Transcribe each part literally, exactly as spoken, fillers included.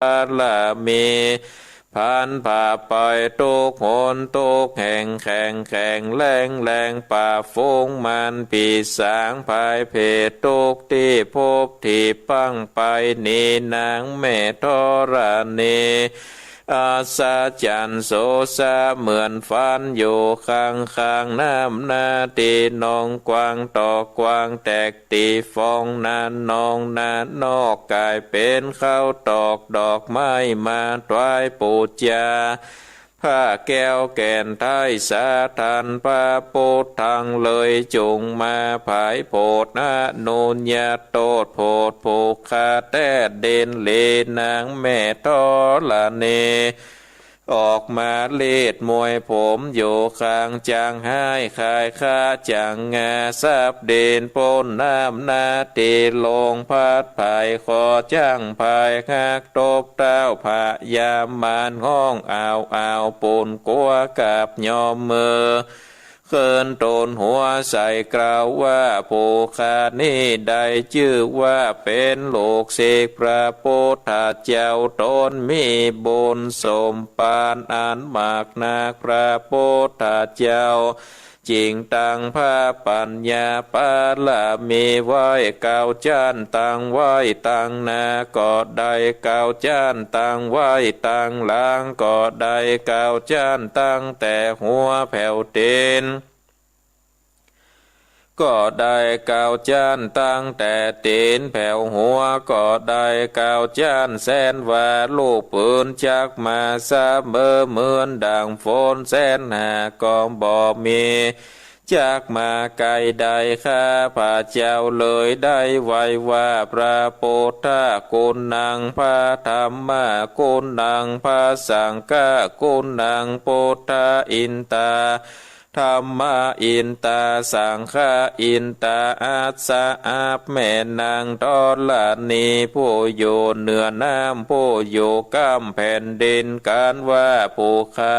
ารมี ผานผ่าไปกู้หนกู้แห่ง แข็งแกร่งแรง แลงปราบฝูงมารปีศาจภัยเพศกู้ตี้ ภพตี้ปางไป นี้นางแม่ธรณี อัศจรรย์โสสะเหมือนฝัน อยู่ข้างๆ น้ำนาตี้นองกว้าง ตอกกว้างแตกตี้ฟอง นาดนองนาดนอกก๋ายเป๋นข้าวตอก ดอกไม้มาถวายปู๋จา ผ้าแก้วแก่นไท้สาทาน พระปุทธังเลยจุ่งมา ผายโผดอนุญาตโต้ษโผด ผู้ข้าแต๊เด่น หลีนางแม่ธรณี ออกมาลีดมวยผม อยู่ข้างจางฮ้าย คายข้าจางงา สับดินป๊นน้ำนาตี้ลง พัดผายขอจ้างผาย ฮักตบเท้าพญามาร ฮ้องอ้าวอ้าว ปูนกั๋วกราบยอมมือ เคินตูนหัวใส่กล่าวว่า ผู้ข้านี้ได้จื้อว่าเป๋นลูกศิษย์พระปุทธเจ้า ต๋นมีบุญสมปานอันมากนัก พระปุทธเจ้า จิ่งตั้งพระปัญญาปารมีไว้ เก้าจั้นตั้งไว้ตังหน้าก็ได้ เก้าจั้นตั้งไว้ตังหลังก็ได้ เก้าจั้นตั้งแต่หัวแผวตี๋น ก็ได้เก้าจั้นตั้งแต่ตี๋นแผวหัว ก็ได้เก้าจั้น แสนว่าลูกปืน จักมาเสมอเหมือนดั่งฝน แสนหาก็บ่มี จักมาใก้ได้ ข้าพระเจ้าเลยได้ไหว้ว่า พระปุทธะกุณัง พระธัมมะกุณัง พระสังฆะกุณัง ปุทธะอินตา ธัมมะอินตา สังฆะอินตา อัสสะ อับแม่นางธรณี ผู้อยู่เหนือน้ำ ผู้อยู่ก้ำแผ่นดิน กันว่าผู้ข้า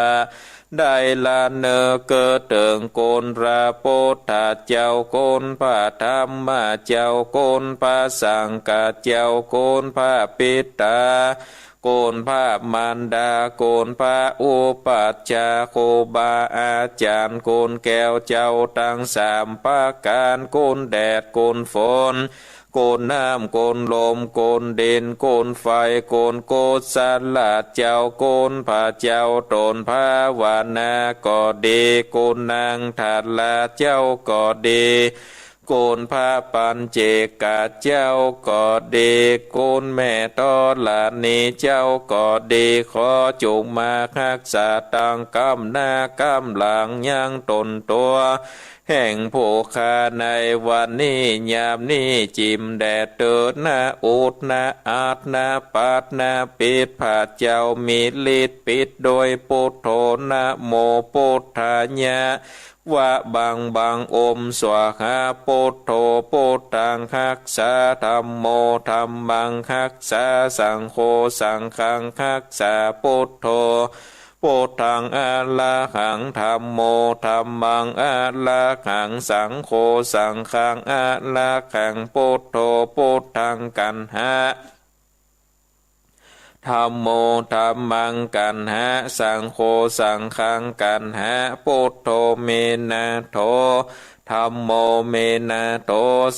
ได้ละเนอเกิดเถิงคุณพระปุทธะเจ้า คุณพระธัมมะเจ้า คุณพระสังฆะเจ้า คุณพระปิตา คุณพระมารดา คุณพระอุปัชฌาย์ ครูบาอาจ๋ารย์ คุณแก้วเจ้าตังสามประก๋าน คุณแดด คุณฝน คุณน้ำ คุณลม คุณดิน คุณไฟ คุณกุศละเจ้า คุณพระเจ้าต๋นภาวนาก็ดี คุณนางธาระเจ้าก็ดี คุณพระปัญเจกะเจ้าก็ดี คุณแม่ธรณีเจ้าก็ดี ขอจุ่งมาฮักษาตังก้ำหน้าก้ำหลังยังต๋นตั๋วแห่งผู้ข้าในวันนี้ ยามนี้จิ่มแดดเถิดนะ อุดนะ อัดนะ ปัดนะ ปิด พระเจ้ามีฤทธิ์ปิดโดยปุทโธ นะโมปุทธายะ วะบังบัง โอมสวาหา ปุทโธ ปุทธังฮักษา ธัมโม ธัมมังฮักษา สังโฆ สังฆังฮักษา ปุทโธ พุทธังอะระหัง ธัมโม ธัมมังอะระหัง สังโฆ สังฆังอะระหัง พุทโธ พุทธังกัณหะ ธัมโม ธัมมังกัณหะ สังโฆ สังฆังกัณหะ พุทโธ เมนะโถ ธัมโม เมนะโถ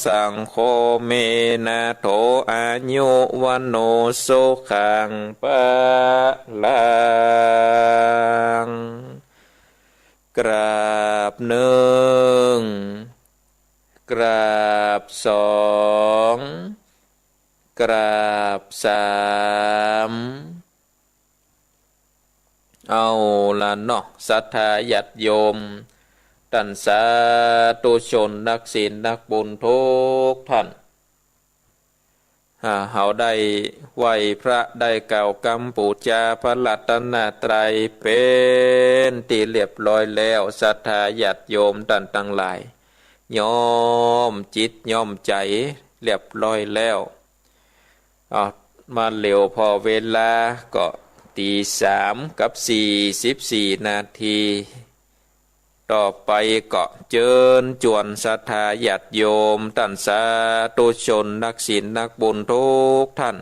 สังโฆ เมนะโถ อายุ วัณโณ สุขัง พลัง กราบนึ่ง กราบสอง กราบสาม เอาละเนาะ ศรัทธาญาติโยม ต้านสาธุชนนักศีลนักบุญทุกท่าน อ่า เฮาได้ไหว้พระ ได้กล่าวกำปู๋จาพระรัตนตรัยเป๋นตี้เรียบร้อยแล้ว ศรัทธาญาติโยมต้านตังหลาย ย่อมจิตย่อมใจ๋เรียบร้อยแล้ว อ่า มาเหลียวผ่อเวลาก็ตีสามกับสี่สิบสี่นาที ต่อไปก็เจิญจวนศรัทธาญาติโยมต้านสาธุชนนักศีลนักบุญทุกท่าน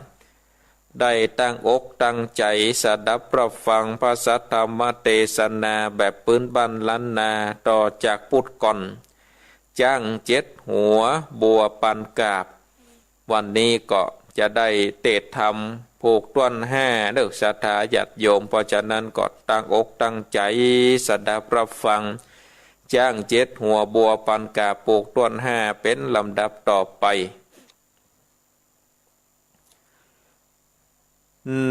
ได้ตั้งอกตั้งใจ๋สดับรับฟังพระสัทธรรมเตสนาแบบปื้นบ้านล้านนาต่อจากปุดก่อน จ๊างเจ็ดหัวบัวปันกาบ วันนี้ก็จะได้เตสน์ธรรมผูกต้วนห้าเด้อศรัทธาญาติโยม เพราะฉะนั้นก็ตั้งอกตั้งใจ๋สดับรับฟัง จ๊างเจ็ดหัวบัวปันกาบผูกต้วนห้าเป๋นลำดับต่อไป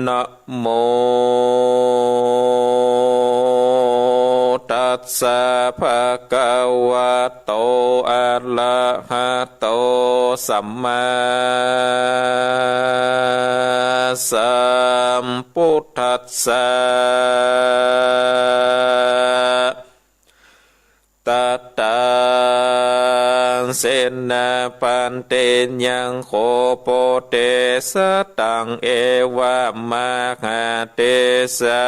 นะโม ตัสสะ ภะคะวะโต อะระหะโต สัมมาสัมพุทธัสสะ ตถา เสนา ภันเต ยัคโข โพเท สะตัง เอวะมะหะเตสะ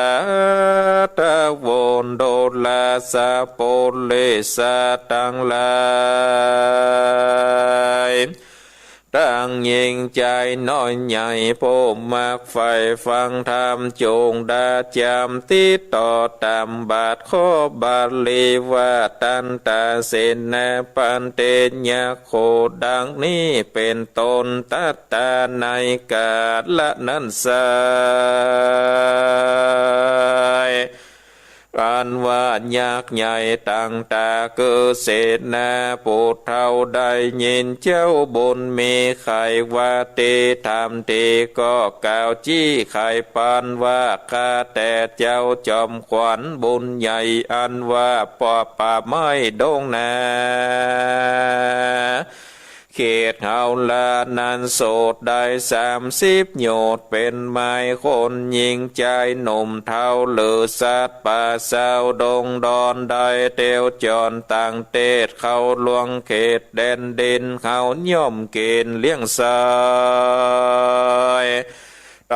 ทะโว ทุลาสะ ปุริสะตังหลาย ตังญิงจายน้อยใหญ่ ผู้มักใฝ่ฟังธรรม จุ่งดาจ๋ำติดต่อต๋ามบาท ข้อบาลีว่า ตันตา เสนา ภันเต ยัคโข ดังนี้เป๋นต้น ตถา ในกาละนั้นไซร้ อันว่ายักษ์ใหญ่ตังต๋า คือเสนาปุตรเฒ่า ได้ยินเจ้าบุญมีไขว่า ตี้ธรรมตี้ก็กล่าวจี้ไขปันว่า ข้าแต่เจ้าจอมขวัญบุญใหญ่ อันว่าป่า ป่าไม้ดงนา เขตเฮาละนั้น สูตรได้สามสิบโยชน์ เป๋นไม้คนหญิงจายหนุ่มเฒ่า หรือสัตว์ป่าชาวดงดอน ได้เตียวจ๋อนต่างเตศ เข้าล่วงเขตแดนดิน เฮาย่อมเก๋ณฑ์เลี้ยงใส่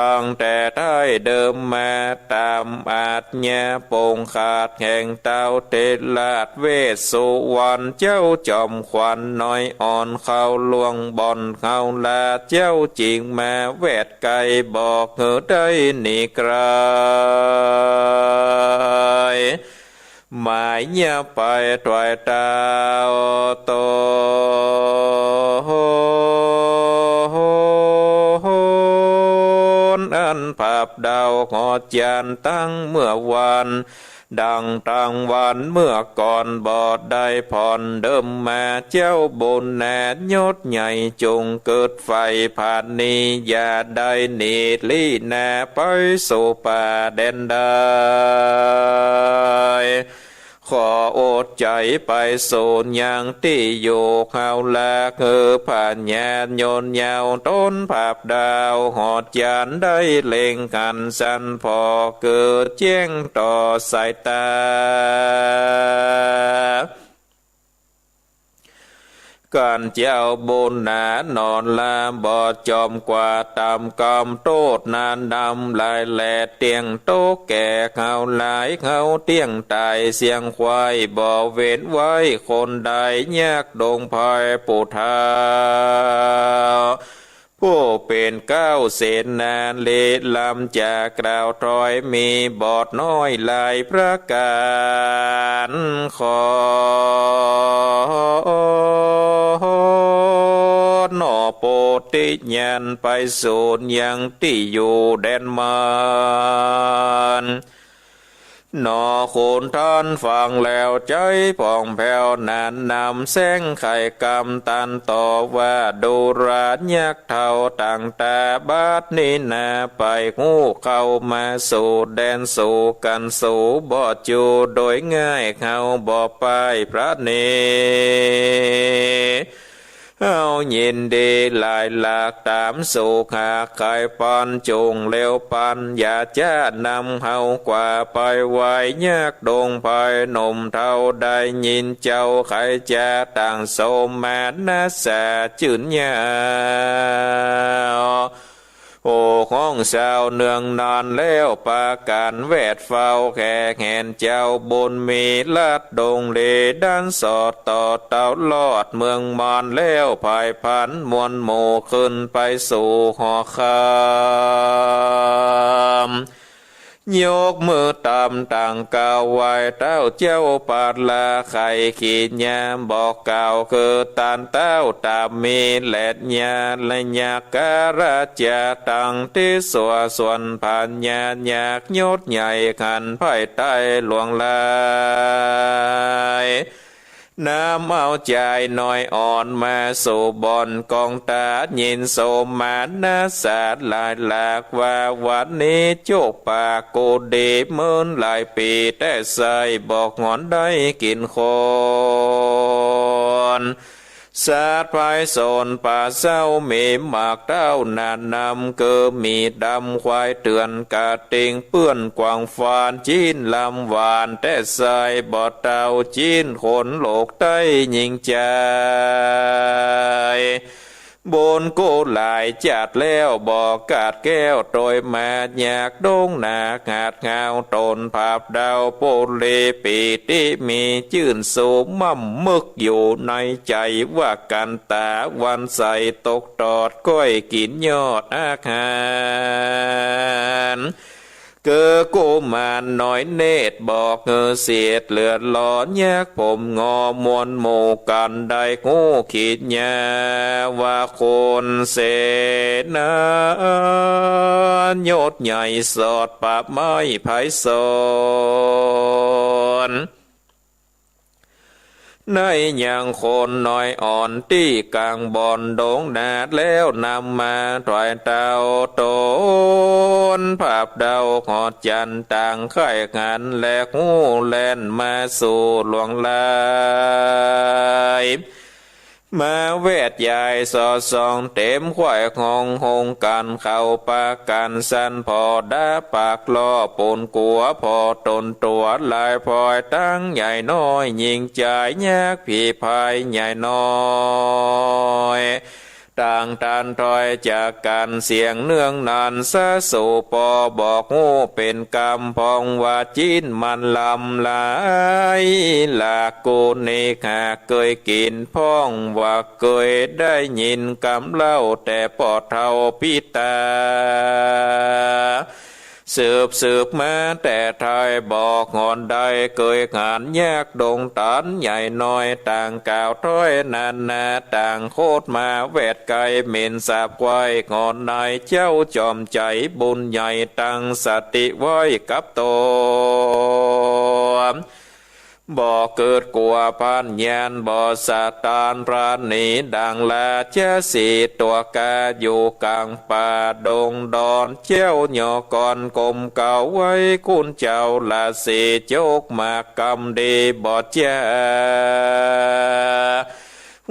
ตั้งแต่ดั้งเดิมมา ต๋ามอาจญาปงขาดแห่งเต้าเตราชเวสสุวรรณ เจ้าจอมขวัญน้อยอ่อน เข้าล่วงบ่อนเฮาละ เจ้าจึงมาแวดไกล บอกหื้อได้หนีไกล หมายเยียะไปตวยเต้าต๋น อันผับดาวหอดยานตั้งเมื่อวาน ดังตังวันเมื่อก่อน บ่ได้ผ่อนเดิมมา เจ้าบุญนายศใหญ่ จุ่งกึ๊ดใฝ่ผานี อย่าได้หนีลี้หน้าไปสู่ป่าแดนใด ขออดใจ๋ไปสูญยังตี้อยู่เฮาละ หื้อผญาณยนต์ยาวต๋นผับดาวหอดยาน ได้เล็งหันสันผ่อ เกิดแจ้งต่อสายต๋า กันเจ้าบุญหนาหนอละ บ่จอมกว่าต๋ามกรรมโต้ษนั้น ดำหลายแลเตี้ยงตกแก่เฮาหลาย เฮาเตี้ยงต๋ายเสี้ยงควาย บ่เว้นไว้คนใด ยักษ์ดงไพร่ผู้เฒ่า ผู้เป๋นเก๊าเสนา เละล้ำจ๋ากล่าวถ้อย มีบอดน้อยหลายประก๋าน ขอหน่อโพธิญาณไปสูญยังตี้อยู่แดนมาร หนอคุณต้านฟังแล้วใจ๋ผ่องแผ้ว หนานนำแสงไขกำตันต่อว่า ดูรายักษ์เฒ่าตังต๋า บัดนี้นาไปฮู้เข้ามาสู่แดนสู่กั๋น สู่บ่อยู่โดยง่าย เฮาบ่ป้ายพระเนตร เฮายินดีหลายหลากต๋ามสู่หากไขปัน จุ่งเร็วปัน อย่าจ๊านำเฮากว่าไปไหว้ยักษ์ดงไพร่หนุ่มเฒ่า ได้ยินเจ้าไขจ๋าต่างโสมนัสสาจื้นยาว ปกครองจาวเนืองนานแล้ว ประก๋านแวดเฝ้าแขกแหน เจ้าบุญมีรัตน์ดงเหล ดันสอดต่อเต้ารอดเมืองมารแล้ว ผายผลาญมวลหมู่ขึ้นไปสู่หอคำ ยกมือตำต่างกล่าวไหว้เต้าเจ้าปาลาไขขีญา บอกกล่าวคือต้านเต้าตามีแลดญา และยักษ์กาลาจา ตังตี้สัวส่วนผาญา ยักษ์ยศใหญ่ขันไพร่ใต้หลวงหลาย นำเอาจายน้อยอ่อนมาสู่บ่อนกองตา ยินโสมนัสหลายหลากว่า วันนี้จุกปากกูดีเหมือนหลายปี แต่ใส่บอกหงอนได้กิ๋นคน สัตว์ไพร่สนป่าเศร้ามีมากเต้าหนานำ คือหมีดำควายเถื่อนกระติ่งเปื้อนกวางฟาน จิ๊นลำหวานแต่ใส่บ่เต้า จิ๊นคนโลกใต้ยิ่งใจ๋ บุญกู้หลายจัดแล้วบ่ขาดแคล้ว โตยมายักษ์ดงหนากหาดงาว ต๋นผาบดาวปุรี ปี๋ตี้มีจื้นสูม่ำมึกอยู่ในใจ๋ ว่ากั๋นต๋าวันใสตกตอด ก้อยกิ๋นยอดอาหาร คือกุมารน้อยเนตรบอกหื้อเสียดเลือดร้อน ยักษ์ผมงอมวลหมู่กั๋น ได้ฮู้ขีญาว่าคนเสนายศใหญ่สอดปราบไม้ไพศาล ในยังคนน้อยอ่อนตี้ก๋างบ่อนดงหนาด แล้วนำมาถวายเต้าต๋น ผาบเดาหอดจันทร์ต่างใค่ขัน แลฮู้แล่นมาสู่หลวงหลาย มาแวดยายสอดส่องเต็มไขว่ห้อง ฮงก๋านเข้าปากั๋นสัน ผ่อดาปากล่อปูนกั๋ว ผ่อต๋นตั๋วหลายพลอย ตังใหญ่น้อยยิ่งใจ๋ ยักษ์ผีพายใหญ่น้อย ต่างตันถอยจากกั๋น เสียงเนืองนันสะสูปอบอกฮู้เป๋นกำ พ่องว่าจิ๊นมันลำหลายหลาก กูนี้หากเกยกิ๋น พ่องว่าเกยได้ยินกำเล่า แต่ป้อเฒ่าปิต๋า สืบสืบมาแต่ไทย บอกหอนได้เกยหัน ยักษ์ดงตันใหญ่น้อย ต่างกล่าวถ้อยนานา ต่างโคตรมาแวดไกล เหม็นสาบไขว่หอนนายเจ้า จอมใจ๋บุญใหญ่ ตั้งสติไว้กับต๋น บ่เกิดกั๋ว พันญาณบ่สะตาน พระหนีดังราชสีห์ ตั๋วก๋าอยู่ก๋างป่าดงดอน เจ้าหย่อก่อนก้มเกล้าไหว้ คุณเจ้าราศีจกมากำดีบ่จา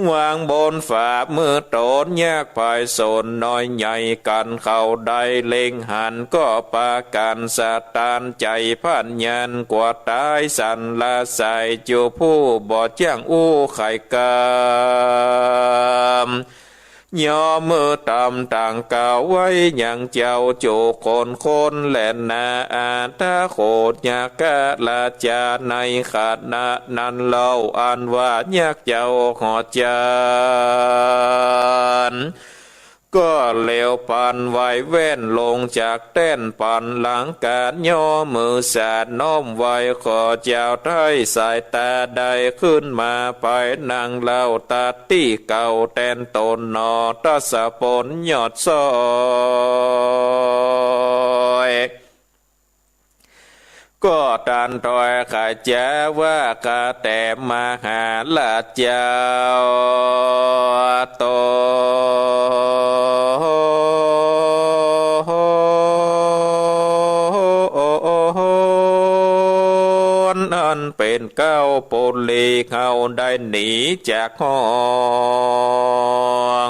วางบนฝ่ามือต๋น ยักษ์พายสนน้อยใหญ่กั๋น เขาได้เล็งหัน ก็ปากั๋นสะตานใจ๋ พันญาณกั๋วต๋ายสันละสาย จูผู้บ่จ้างอู้ไขกำ ย่อมือตำต่างกล่าวไว้ยังเจ้า จูคนคนแลนา อัตถโข ยักขราชา ในขณะนั้นเล่า อันว่ายักษ์เจ้าหอจันทร์ ก็เหลียวพลันไหวแว่นลงจากแต้นปันหลังกา ย่อมือสานน้อมไหว้ ขอเจ้าไถ่สายต๋าได้ขึ้นมา ไปนั่งเล่าตัดตี้เก่าแตนต๋นหนอ ทศพลยอดซ้อย ก็ตรัสถ้อยขจาว่า ข้าแต่มหาราชเจ้า ต๋นอันเป๋นเกล้าปุรี เฮาได้หนีจากห้อง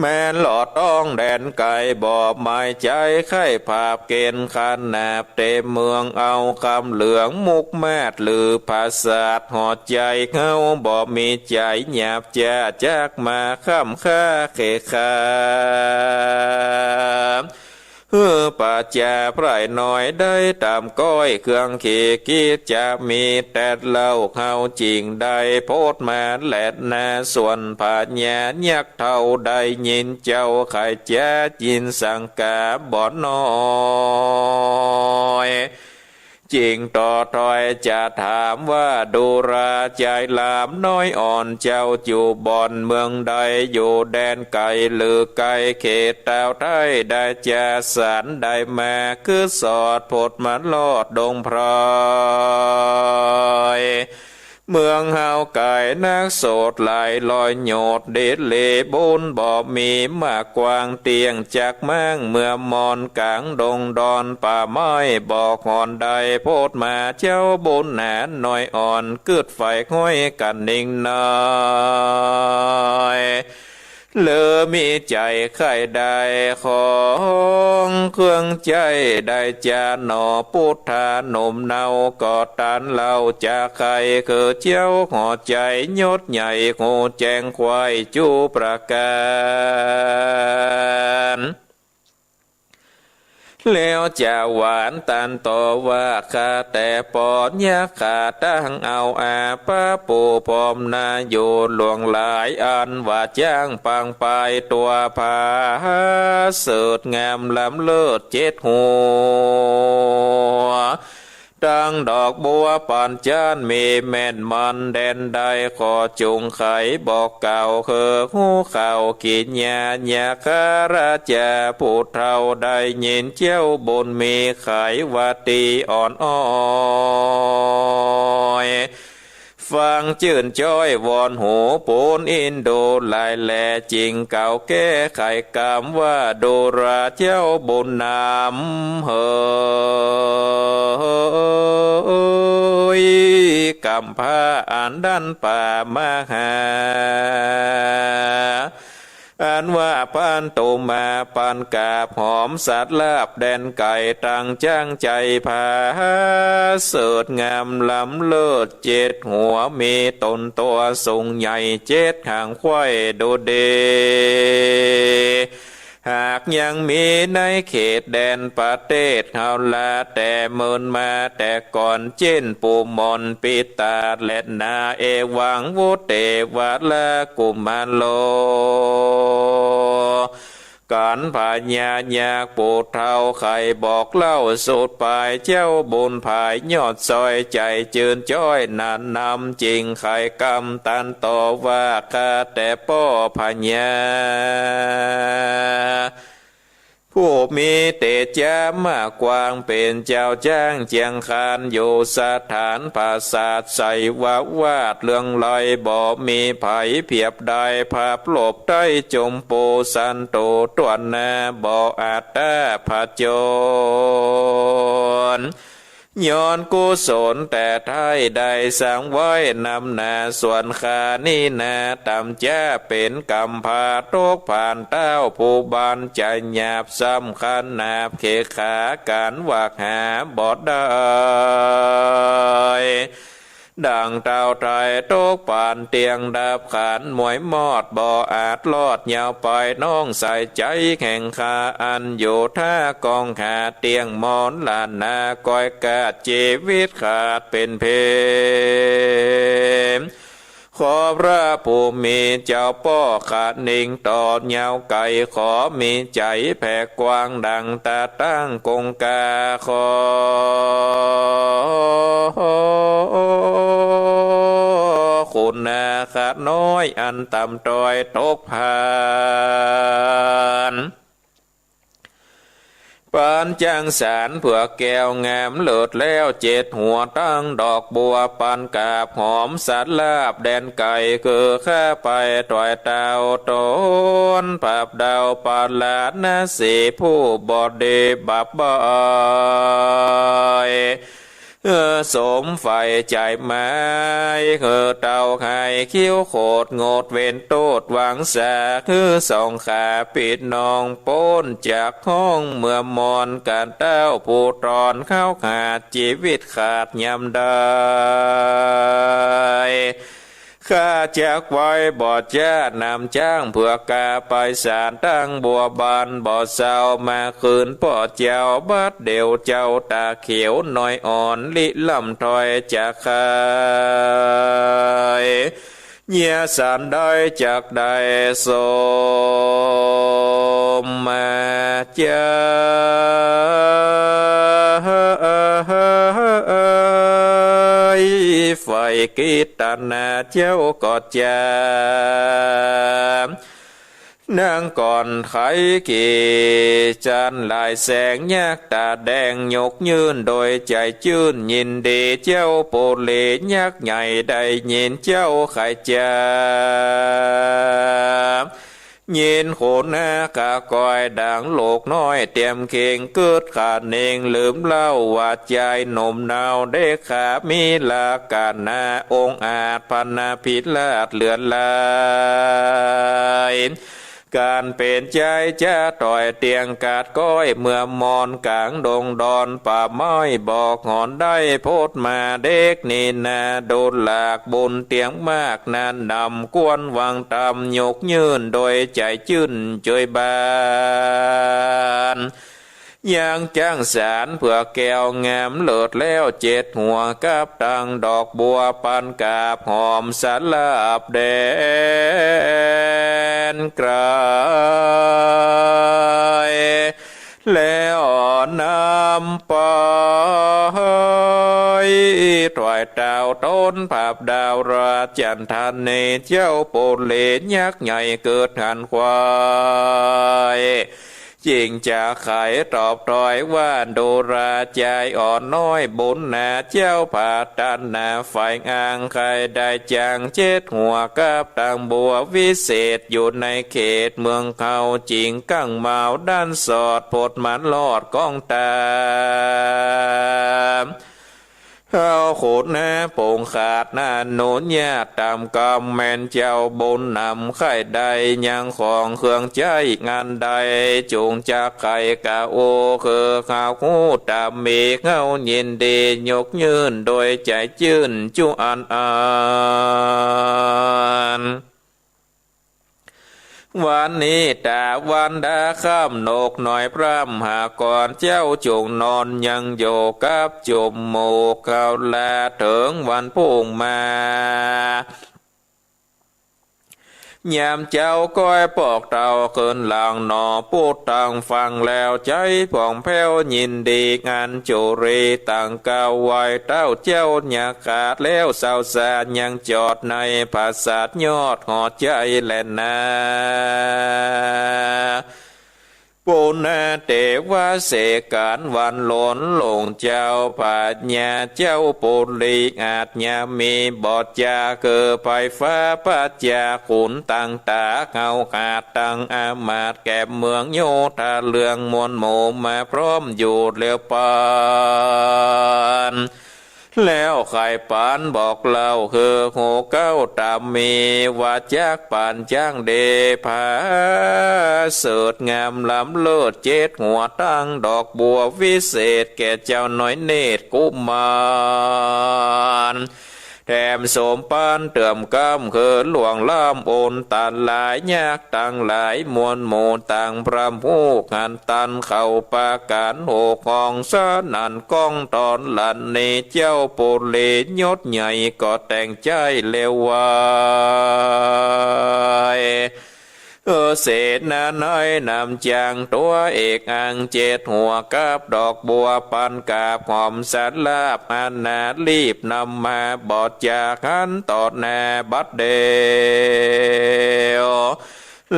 แม่นหลอดต้องแดนไก๋ บ่หมายใจ๋ใค่ผาบเก๋ณฑ์ ขนาบเตะเมืองเอากำเหลือง มุกมาดหรือผาสาท หัวใจ๋เฮาบ่มีใจ๋หยาบจ๊า จักมาค้ำค้าเขกขา หื้อป๋าจ๋าไพร่น้อยได้ต๋ามก้อย เครื่องขีกิจจะมีแต่เล่า เฮาจึงได้โพสต์มาแลนา ส่วนพญายักษ์เฒ่าได้ยินเจ้า ใค่จะยินสังกาบ่น้อย จึงต่อถ้อยจะถามว่า ดูราชายหลามน้อยอ่อน เจ้าอยู่บ่อนเมืองใด อยู่แดนไก๋หรือใก้เขตตาวไทย ได้จะสารได้มา คือสอดผดมารอดดงไพร เมืองเฮาไก๋นักโสดหลาย ลอยโยดเดเลบุญบ่มี มากกว้างเตี้ยงจักมั่ง เมืองมอนก๋างดงดอน ป่าไม้บ่หอน ได้โพสต์มาเจ้าบุญหนาน้อยอ่อน กึ๊ดใฝ่ห้อยกะนิงน้อย เหลือมีใจ๋ใค่ได้ของเครื่องใจ๊ ได้จะหนอ ปุทธาหนุ่มเนาก็ตัน เล่าจะใค่คือเจ้า หัวใจ๋ยศใหญ่ ฮู้แจ้งไขว้จุประก๋าน แล้วจะหวานตันต่อว่า ข้าแต่ป้อยักษ์ ข้าตั้งเอาอาปะปูพร้อมนา อยู่หลวงหลายอันว่าจ้าง ปางปายตั๋วผาเสริฐงามล้ำเลิศเจ็ดหัว ตังดอกบัวปานจ้าน มีแม่นมันแดนใด ขอจุ่งไขบอกกล่าว คือฮู้ข่าวกิญญา ญาคาราชาผู้เฒ่า ได้ยินเจ้าบุญมีไขว่าตี้อ่อนอ้อย ฟังจื้นจ้อยวอนหูปูนอินดูหลายแล จึงกล่าวแก้ไขกำว่า ดูราเจ้าบุญนำเหย กำพร้าอันดั้นป่ามหา อันว่าปานตุมาปานกาบหอมสัตว์ลาบแดนไก๋ ตังจ้างใจ๋ผาเสริฐงามล้ำเลิศเจ็ดหัว มีต๋นตั๋วสูงใหญ่เจ็ดหางไขว้ดูดี หากยังมีในเขตแดนประเทศเฮาลา แต่เมินมาแต่ก่อน เจ้นปู่หม่อนปิตาแลนา เอวังวุเตวะละกุมารโล กั๋นพญายักษ์ผู้เฒ่าไขบอกเล่าสูตรปาย เจ้าบุญผายยอดซอย ใจ๋จื้นจ้อยหนาน้ำ จึงไขกำตันต่อว่า ข้าแต่ป้อพญา ผู้มีเตจ๊ะมากกว้าง เป๋นเจ้าจ้างเจียงคาน อยู่สถานปราสาทไสยววาท เรื่องไรบ่มีไผเปียบได้ ผาบหลบได้จมปูสันโตตวนนา บ่อาจต้าผจญ ย้อนกุศลแต่ไท้ได้สร้างไว้นำหน้า ส่วนข้านี้นา ต่ำจ๊าเป๋นกำพร้าตกผ่านเต้า ผู้บานใจ๋หยาบซ้ำขนาบเขกขา ก๋านวักหาบ่ได้ ดั่งเต้าไท้ตกผ่านเตี้ยงดับ ขานมวยมอดบ่อาจรอด ยาวไปน้องสายใจ๋แห่งข้า อันอยู่ท่ากองหาเตี้ยงมอนหลานนา ก้อยกาดจีวิตขาดเป๋นเพ ขอพระผู้มีเจ้าป้อขะนิงตอบยาวไก๋ ขอมีใจ๋แผ่กว้างดั่งตาตั้งกงกา ขอคุณนาข้าน้อยอันต่ำต้อยตกผ่าน ปานจั่งสารเผือกแก้วงามเลิศแล้วเจ็ดหัว ตังดอกบัวปานกาบหอมสัตว์ลาบแดนไก๋ คือข้าไปถวายเต้าต๋น ผาบดาวปาราณสีผู้บ่ดีบาปบ่อย เออ สมใฝ่ใจ๋หมาย หื้อเต้าหายเขียวโขด งดเว้นโต้ษหวังสา หื้อสองข้าปี้น้องป๊นจากฮ้องเมื่อมอน ก้าเต้าผู้ตอน เฮาขาดจีวิตขาดยามใด ข้าจักไหว้บ่จ๊านำจ๊างเผือก ก๋าไปสานตั้งบัวบาน บ่เซามาคืนป้อเจ้า บัดเดี่ยวเจ้าต๋าเขียวน้อยอ่อน ลิล่ำถอยจากใค่ เยียะสานได้จักได้สมมาจ๊า ใฝ่กิตตนาเจ้าก็จา นางก่อนไขเกศจันทร์หลายแสง ยักษ์ต๋าแดงยกยื่นโดยใจ๋จื้นยินดี เจ้าปุรียักษ์ใหญ่ได้ยินเจ้าไขจา ยินโขนหน้าข้าก้อยดังลูกน้อยเตรียมเข่ง กึ๊ดข้าเน่งลืมเล่าว่าจายหนุ่มหนาว เดชามีลาคานาองอาจ พนาภิราชเหลือหลาย ก๋านเป๋นจายจะต่อยเตียงกาดก้อย เมื่อมอนก๋างดงดอนป่าไม้ บอกหอนได้พดมาเด็กนี่นา ดูหลากบุญเตียงมากนานนำ ควรหวังตำยกยื่นโดยใจ๋จื้นเจยบาน ยังจั้งสานเผือกแก้วงามเลิศแล้วเจ็ดหัว กับตังดอกบัวปันกาบหอมสะหลาบแดนไก๋ แล้วนำไปถวายเต้าต้นผาบดาวราชันทะเน เจ้าปุรียักษ์ใหญ่เกิดหันควาย จึงจะไขตอบถอยว่า ดูราจายอ่อนน้อยบุญหนา เจ้าผาตันหนาฝ่ายอ้าง ใค่ได้จังเจ็ดหัว กับตังบัววิเศษ อยู่ในเขตเมืองเฮา จิ่งกั้งเมาดันสอด พดมันรอดก้องตา เฮาขุนนาปงขาดนาอนุญาตต๋ามกำ แม่นเจ้าบุญนำใค่ได้ยังของเครื่องใจ๊งานใด จุ่งจักไขกาโอ คือข้าฮู้ต๋ามมี เฮายินดียกยื่นโดยใจ๋จื้นจุอันอัน วันนี้ต๋าวันดาค่ำนกน้อยพร่ำหากร เจ้าจุ่งนอนยังอยู่กับจุ่มหมู่เฮาลา เถิงวันพรุ่งมา ยามเจ๊าก้อยปอกเต้าขึ้นหลังหนอ ปุดตังฟังแล้วใจ๋ผ่องแผ้วยินดี อัญจุรีตังก้าวไหว้เต้าเจ้า ยาขาดแล้วเศร้าสา ยังจอดในผาสาทยอดหอใจ๋แลนา ปุณณเตวะเสกาลวันหลนหลงเจ้าพญาเจ้าปุริอาจยามีบอดจา คือไพฟ้าปัจจาขุนตังต๋า เฮาขาดตังอามาตย์แก่เมืองโยธาเรืองมวลหมู่มาพร้อมอยู่แล้วปาน แล้วใค่ปานบอกเล่าคือโหเก้าต๋ามี ว่าจักปานจ้างเดผาเสริฐงามล้ำเลิศเจ็ดหัว ตังดอกบัววิเศษแก่เจ้าน้อยเนตรกุมาร แถมสมปานเติมกำคือหลวงล้ำอนตันหลาย ยักษ์ตังหลายมวลหมู่ตังพร่ำฮู้หันตัน เข้าปาก๋านหกห้องสนั่นก้องตอนหลันนี้ เจ้าปุริยศใหญ่ก็แต่งใจ๊แล้วไหว้ เออ เสนาน้อยนำจางตั๋วเอกอังเจ็ดหัว กับดอกบัวปันกาบหอมสะหลาบ อานาถรีบนำมาบอดจาหันต่อหน้าบัดเดี่ยว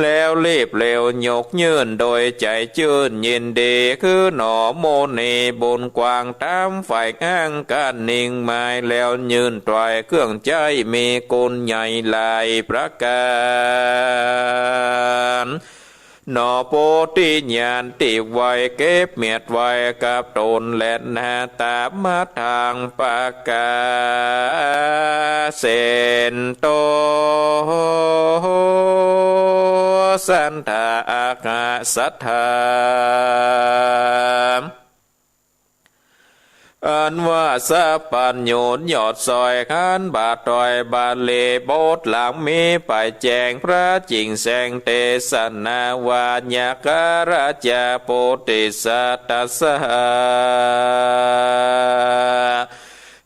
แล้วรีบเร็วยกยื่นโดยใจ๋จื้นยินดี คือหนอมุนีบุญกว้างต๋ามฝ่ายอ้าง ก้านนิ่งไม้แล้วยื่นถวายเครื่องใจ๊มีคุณใหญ่หลายประก๋าน หนอ โพธิญาณตี้ไหว้เก็บเมียดไว้กับต๋นแลนา ต๋ามมาทางประก๋าศเส้นโต สันทาอักขสัทธา อันว่าสัพพัญญูยอดสอยขันบาทอยบาลีบทหลังมีไปแจ้งพระจิ่งแสงเตสนาว่า ยักขราชาโพธิสัตว์ตัสสะ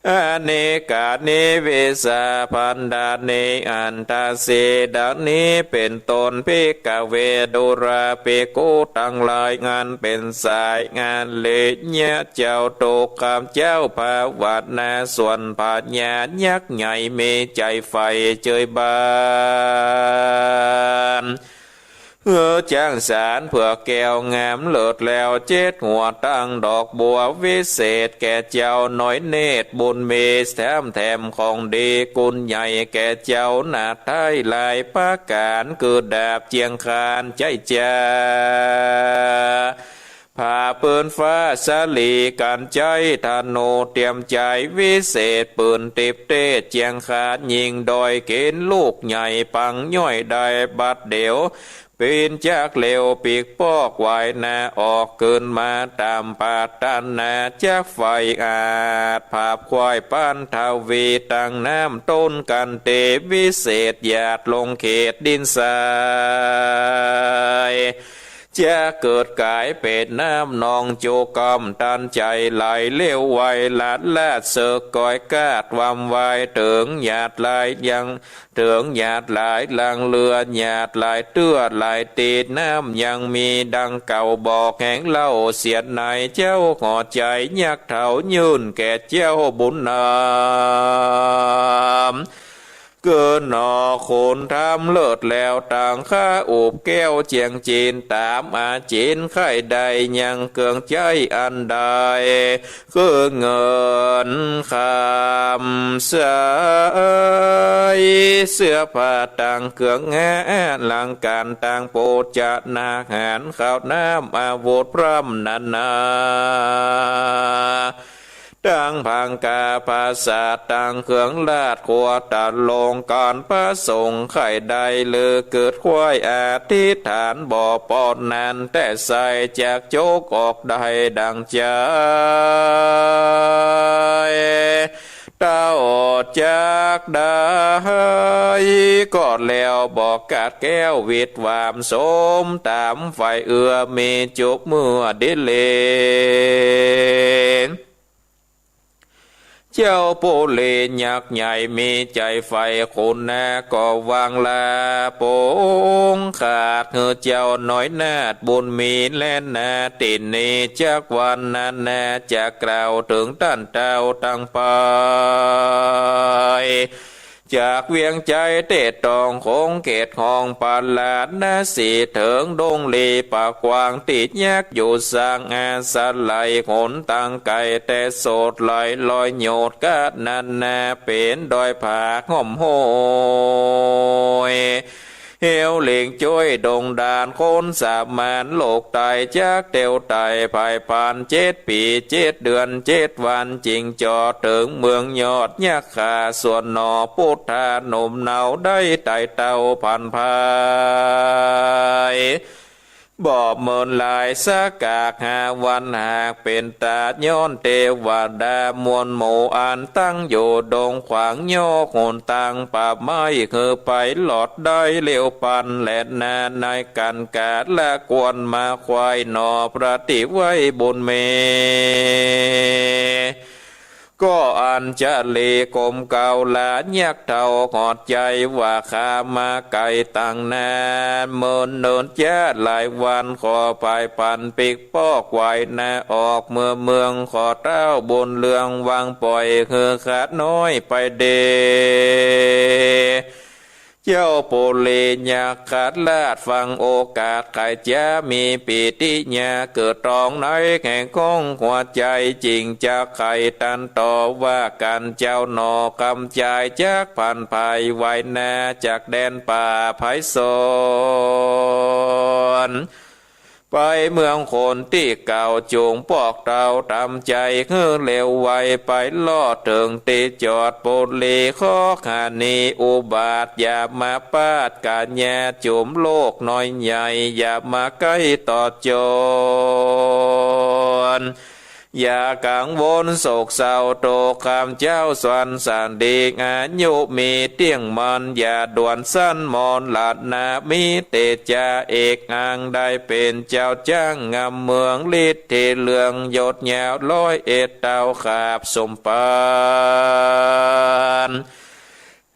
อเนกานิเวสาพันดานิ อันตาสีดังนี้เป๋นต้น ภิกขเว ดูราภิกขุตังหลาย อันเป๋นสาย อันเล็ก เจ้าตุ๊กข์ข้าพเจ้าภาวนา ส่วนพญายักษ์ใหญ่มีใจ๋ใฝ่เจยบาน เออ จักสารเผือกแก้วงามเลิศแล้วเจ็ดหัว ตั้งดอกบัววิเศษแก่เจ้า น้อยเนตรบุญมี แถมแถมของดีกุณใหญ่แก่เจ้านาไท้หลายประก๋าน คือดาบเจียงคานใจ๊จา ผ้าปืนฟ้าสาลีกัณฑ์ใจ๊ ธนูเตรียมใจ๋วิเศษ ปืนติบเตศเจียงคาน ยิงดอยเก๋นลูกใหญ่ ปังย่อยได้บัดเดี๋ยว ปีนจักเร็วปีกปอกไหวนาออก คืนมาต๋ามปรารถนา จักใฝ่อาจผาบควายปันทวี ตั้งน้ำต้นกันเตวิเศษ หยาดลงเขตดินทราย จะเกิดก๋ายเป๋นน้ำนองจุกำตันใจ๋ ไหลเร็วไวหลาดลาดเสิกกอยกาด วำไวเถิงหยาดไหลยัง เถิงหยาดไหลหลังเรือ หยาดไหลเตื้อไหลตี น้ำยังมีดังเก่า บ่แห้งเล่าเสียใน เจ้าหัวใจ๋ยักษ์เฒ่ายื่นแก่เจ้าบุญนำ คือหนอ คุณธรรมเลิศแล้ว ตังข้าอุบแก้วเจียงจีน ต๋ามอาจีนใค่ได้ ยังเครื่องใจ๊อันใด คือเงินคำใส เสื้อผ้าตังเครื่องหา อลังก๋ารตังโภชนาหาร ข้าวน้ำอาวุธพร่ำนานา ตังผงกาปราสาท ตังเครื่องราชครัวตะลง ก๋านประสงค์ใค่ได้ หรือเกิดควายอธิษฐาน บ่ปอนนั้นแต่ใส่ จักจกออกได้ดั่งใจ๋ เต้าจักได้ ก็แล้วบ่ขาดแคล้ว วิดหวามสมต๋ามใฝ่เอื้อ มีจุบเมื่อดีเล เจ้าปุริยักษ์ใหญ่มีใจ๋ใฝ่คุณนา ก็วางลาปงขาด หื้อเจ้าน้อยนาถบุญมีแลนา ตี้นี้จักวรรณนา จักกล่าวเถิงต้านเต้าตังไป จากเวียงใจ๋เตตอง คงเขตห้องปาราณสี เถิงดงลีป่ากว้าง ตี้ยักษ์อยู่สร้างอาศัย หนตางไก๋แต่โสดไหล ลอยโยดกาดนานา เป๋นดอยผาห้อมห้อย เหวเหล็งจ้อยดงดาน คนสามานโลกใต้ จักเตียวไต่ผายผ่าน เจ็ดปี๋เจ็ดเดือนเจ็ดวัน จึงจอดเถิงเมืองยอดยักขา ส่วนหนอพุทธาหนุ่มเนา ได้ไต่เต้าผ่านภาย บ่เมินหลายสักกากห้าวัน หากเป๋นต๋าย้อนเตวดามวลหมู่ อันตั้งอยู่ดงขวาง ยกหนตางป่าไม้ หื้อไปหลอดได้เร็วปันแลนา ในกั๋นกาละควรมาไขว่หนอ พระตี้ไหว้บุญมี ก็อัญชลีก้มเกล้าลายักษ์เฒ่า หอดใจ๋ว่าข้ามาไก๋ตังนาน เมินเนินจ๊าหลายวัน ขอผายผันปีกปอกไหวนาออก เมือเมืองขอเต้าบุญเรือง วางป่อยหื้อข้าน้อยไปเด้ เจ้าปุริยักขราชฟังโอกาส ใค่จะมีปีติญาเกิดตองในแห่งของหัวใจ๋ จึงจักใค่ตรัสต่อว่ากั๋น เจ้าหนอคำจายจักผันภายไหวนา จากแดนป่าไพศาล น ไปเมืองคนตี้เก่า จุ่งปอกเต๋าต๋ามใจ๋ หื้อเร็วไวไปลอดเถิงตี้จอด ปุรีคอกหานีอุบาท อย่ามาปาดก๋านแยจุ่มโลกน้อยใหญ่ อย่ามาใก้ต่อจน อย่ากังวลโศกเศร้า โตข้ามเจ้าสวรรค์สันติ อายุมีเตี้ยงมัน อย่าด่วนสั้นมรณะ มีเตจาเอกอัง ได้เป๋นเจ้าจ้างงำเมือง ฤทธิเรืองยศยาว ร้อยเอ็ดเต้าขาบสมปัน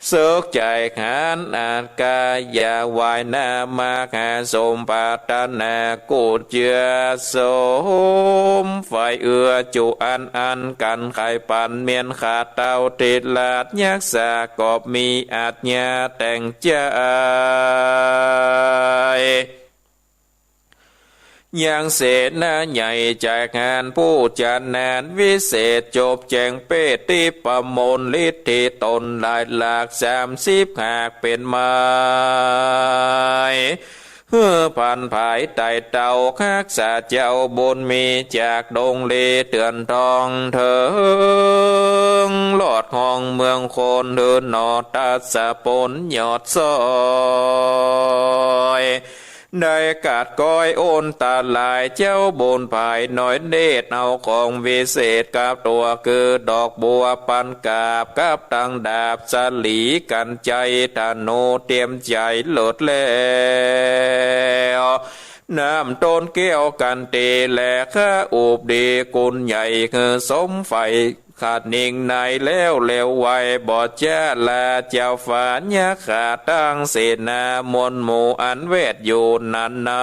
เสิกใจ๋หาญอัตกา อย่าไหว้หน้ามหาสมปรารถนา กู้เจื้อสมใฝ่เอื้อจุอันอั้น กั๋นใค่ปันเมียนข้าเต้า ติราชยักษาก็มีอาจญาแต่งใจ๋ ยังเสนาใหญ่ใจ๋หาญผู้จานาน วิเศษจบแจ้งเปทติประมน ฤทธิต๋นหลายหลาก สามสิบหากเป๋นไม้ หื้อผันผายไต่เต้า ฮักษาเจ้าบุญมี จากดงเลเถื่อนทอง เถิงลอดห้องเมืองคน หื้อหนอตัดสะปนยอดซอย ได้กัดก้อยอันตราย เจ้าบุญผายน้อยเนตร เอาของวิเศษกับตั๋ว คือดอกบัวปันกาบ กับตังดาบสะหลีกัญไชย ธนูเตรียมใจ๋เลิศแล้ว น้ำต้นแก้วกันตี และข้าอุบดีกุลใหญ่ หื้อสมใฝ่ ขัดนิ่งในแล้วเร็วไว บ่จะลาเจ้าฟ้ายักขา ตังเสนามวลหมู่ อันแวดอยู่นั้นนำ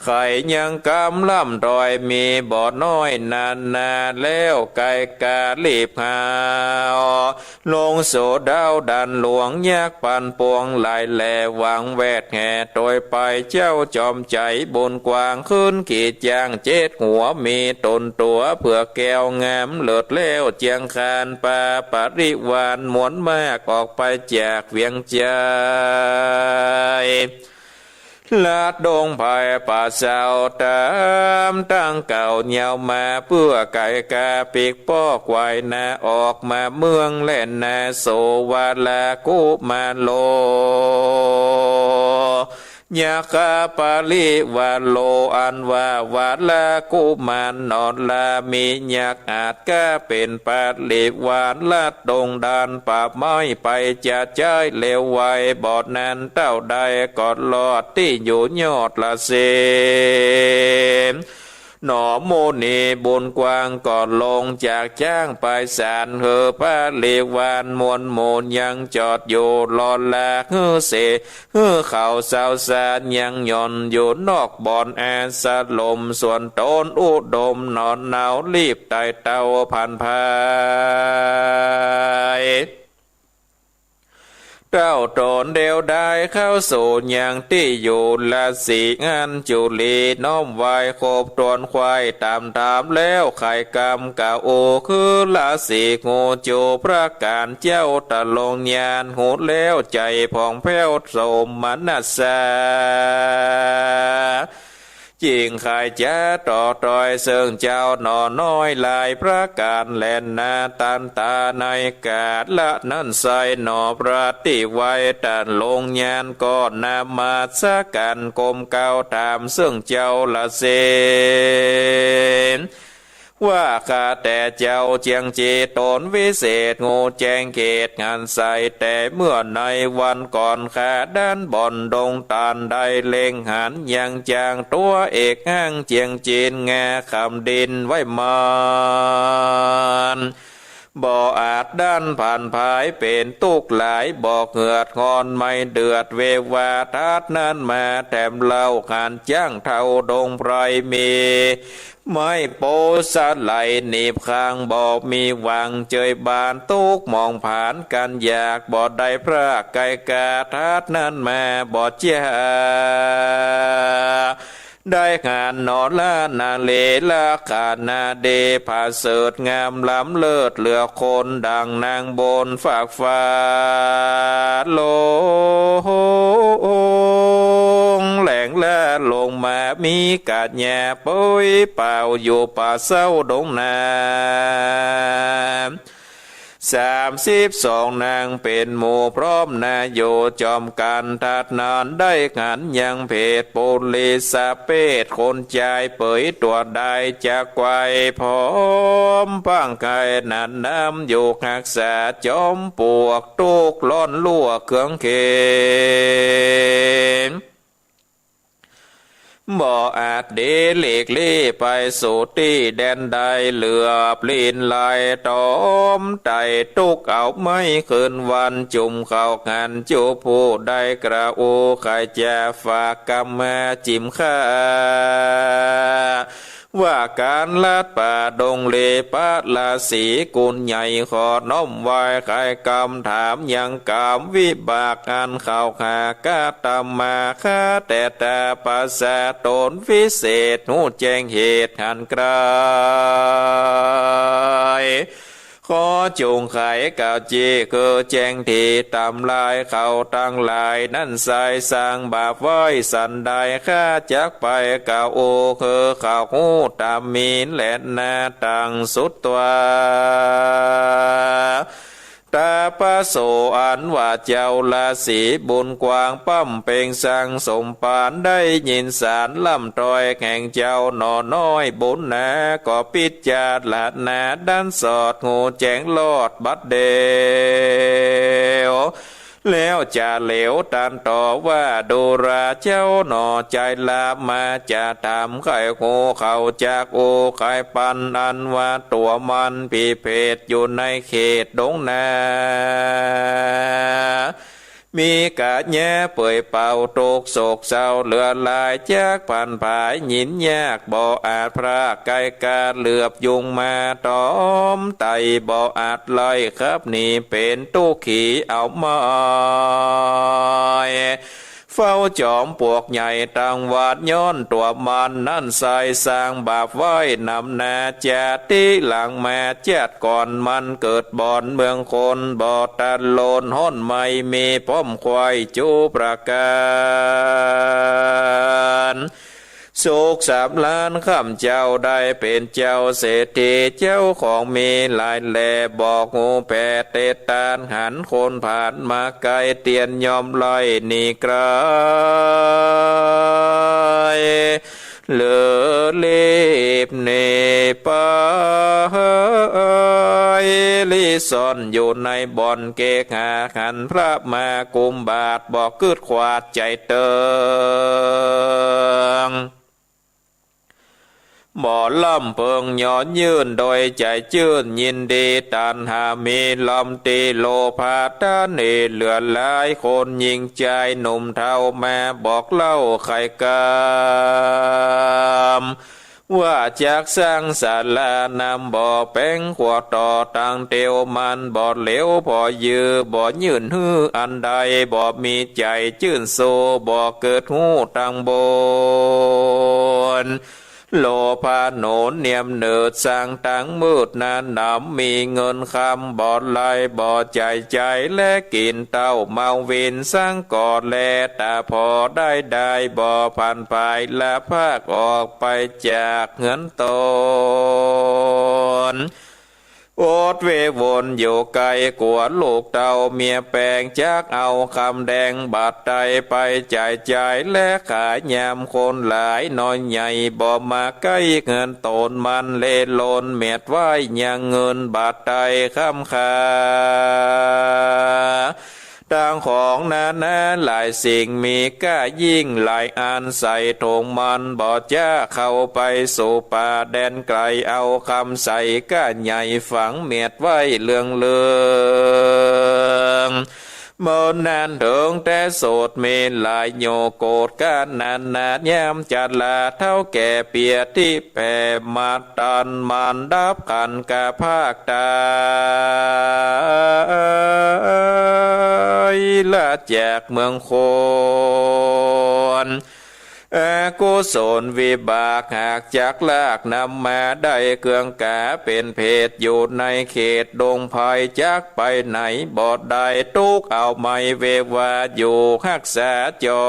ใค่ยังกำล่ำตอย มีบ่น้อยนานา แล้วไกลกาลีบหาว ลงสู่ดาวดันหลวง ยักษ์ปันปวงหลายแหล่ หวังแวดแห่โตยไป เจ้าจอมใจ๋บุญกว้าง ขึ้นขี่จ๊างเจ็ดหัว มีต๋นตั๋วเผือกแก้วงามเลิศแล้ว เจียงคานปาบริวารมวลมาก ออกไปจากเวียงใจ๋ ลัดดงไพร่ป่าเซา ต๋ามตังเก่ายาวมา เปื้อไกลกาปิ๊กปอกไหว้นา ออกมาเมืองแล่นนา โสวาลากุมารโล ยักขปริวาโร อันว่าวาลากุมารหนอลา มียักษ์อาจกล้าเป๋นปริวาร ลัดดงดานป่าไม้ไป จะใจ๊เร็วไวบ่นานเต้าใด ก็ลอดตี้อยู่ยอดละเสน หนอมุนีบุญกว้าง ก็ลงจากจ๊างไปสาน หื้อปริวารมวลหมู่ ยังจอดอยู่รอลา หื้อเส หื้อเขาเซาสาน ยังหย่อนอยู่นอกบ่อนอาสรม ส่วนต๋นอุดมหนอหนาว รีบไต่เต้าผันผาย เต้าต๋นเดียวดายเข้าสู่ยังตี้อยู่ ราศีอัญจุลี น้อมไหว้ครบถ้วน ไขว่ต๋ามถามแล้ว ไขกำกล่าวอู้ คือราศีโหนจุ ประก๋านเจ้าตะลงญาณ ฮู้แล้วใจ๋ผ่องแผ้วสมนัสสา จิ่งใค่จะต่อตอยเซิ่งเจ้าหนอน้อยหลายประก๋านแลนา ตันตาในกาละนั้นไส้หนอ ปฏิไว้ตะลงญาณ ก็นมัสก๋านก้มเกล้าถามเซิ่งเจ้าละเสน ว่าข้าแต่เจ้าเจียงจีต๋นวิเศษ ฮู้แจ้งเขตหันใส แต่เมื่อในวันก่อน ข้าดันบ่อนดงตาน ได้เล็งหันยังจางตั๋วเอกหั้ง เจียงจีนงาคำดินไว้มาน บ่อาจดันผันผาย เป๋นตุ๊กข์หลาย บ่เหือดฮ้อนไม่เดือด เววาทัดนั้นมาแถมเล่า หันจ๊างเฒ่าดงไพรมี ไม้โปสะไหลหนีบข้าง บ่มีหวังเจยบาน ตุ๊กข์หมองผานกั๋นอยาก บ่ได้พรากไกลกา ทัดนั้นมาบ่เจีย ได้หันหนอละนาเรศวรนารี ผะเสริฐงามล้ำเลิศเหลือคน ดั่งนางบนฟากฟ้าลง แหล่งละลงมามีกัญญาเปยเป่าอยู่ป่าเศร้าดงนา สามสิบสองนางเป๋นหมู่พร้อมนาอยู่ จอมกัณฑ์ทัดนั้นได้หันยังเพศปุริสเปศ คนจายเปยตั๋วได้จักไกวพร้อม ปางกายหนาดน้ำอยู่ฮักษา จ๋อมปวกตุ๊กข์ร้อนลั่วเครื่องเข็ญ บ่อาจเดหลีกลี้ไปสู่ตี้แดนใด เหลือบลิ้นไหลต๋อมไต้ตุ๊กข์เอาไม้คืนวัน จุ่มเข้าหันจุผู้ได้กระอู้ ใค่จะฝากกำมาจิ่มข้า ว่าก๋านลัดป่าดงเล พระราศีกุลใหญ่ขอน้อมไหว้ ใค่กำถามยังกำวิบากอันเขาหากระตำมา ข้าแต่ต๋าประสาทต๋นวิเศษ ฮู้แจ้งเหตุหันไกล ขอจงไขกล่าวจี้คือแจ้งตี้ตำลาย เขาตังหลายนั้นไส้สร้างบาปไว้สันใด ข้าจักไปกล่าวอู้ คือเขาฮู้ต๋ามมีแลนา ตังสุดตั๋ว ต๋าปะโส อันว่าเจ้าราศีบุญกว้าง ป้ำเป็งสร้างสมภาร ได้ยินสารล่ำตวยแห่งเจ้าหน่อน้อยบุญนา ก็พิจารณาดันสอด ฮู้แจ้งรอดบัดเดี่ยว แล้วจะเหลียวตรัสต่อว่า ดูราเจ้าหน่อ ใจ๋ละมาจะถาม ใค่ฮู้เขาจักอู้ ใค่ปันอันว่าตั๋วมันพิเภทอยู่ในเขตดงนา มีกัญญาเปยเป่าตุ๊กข์โศกเศร้าเหลือหลาย จักผันผายหยินยาก บ่อาจพรากไกลกาด เหลือบยุงมาต๋อมไต้ บ่อาจไล่ขับหนี เป๋นตุ๊กขีเอาไม้ เฝ้าจ๋อมปวกใหญ่ตังวัน ย้อนตั๋วมันนั้นไส้สร้างบาปไว้นำนา จะตี้หลังมาจัดก่อนมันเกิดบ่อนเมืองคน บ่ตันโลนฮ้อนไหม้มีป้อมควายจุประก๋าน สุขสามล้านข้ามเจ้าได้เป๋นเจ้าเศรษฐี เจ้าของมีหลายแล บ่ฮู้แผดเตตาน หันคนผ่านมาไกล เตียนยอมไล่หนีไกล เหลือรีบหนีไป ลี้ซ่อนอยู่ในบ่อนเกหา หันพระมากุมบาท บ่กึ๊ดขวาดใจ๋เติง บ่ลำเพิงย้อนยื่น โดยใจ๋จื้นยินดี ตัณหามีลำตี้ โลภะตะหนีเหลือหลาย คนหญิงจายหนุ่มเฒ่ามาบอกเล่าไขกำ ว่าจักสร้างศาลานำบ่อแป๋งขัวต่อตังเตียว มันบ่เหลียวผ่อยื้อ บ่ยื่นหื้ออันใด บ่มีใจ๋จื้นสู้ บ่เกิดฮู้ตังบุญ โลภะหนุนเนียมเนิด สร้างตังมืดนาหนำ มีเงินคำบ่ไหล บ่ใจ๋ใจ๋ และกิ๋นเต้าเมาวิน สร้างก่อแลต๋าผ่อได้ได้ บ่ผันผายละพากออกไปจากเฮือนต๋น อดเววนอยู่ไกล กั๋วลูกเต้าเมียแป๋ง จักเอาคำแดงบาทไต้ ไปใจ๋ใจ๋ และขายยำคนหลายน้อยใหญ่ บ่มาใก้เฮือนต๋น มันเล่ร่อนเมียดไว้ยังเงินบาทไต้คำคา ตังของนานาหลายสิ่ง มีก้ายิ่งหลายอัน ใส่ถุงมันบ่จ๊า เข้าไปสู่ป่าแดนไกล เอาคำใส่ก้าใหญ่ ฝังเมียดไว้เลืองเลือง เมินนานเถิงแต่โสด มีหลายอยู่โกรธก้านนานา ยามจัดลาเฒ่าแก่เปียตี้แผ่ มาตันมานดับขันกะพากต๋าย ละจากเมืองคน อกุศลวิบากหากจักลากนำมาได้ เกื้องก๋าเป๋นเพศอยู่ในเขตดงไพร จักไปไหนบ่ได้ ตุ๊กข์เอาไม้เววาอยู่ ฮักษาจ๋อ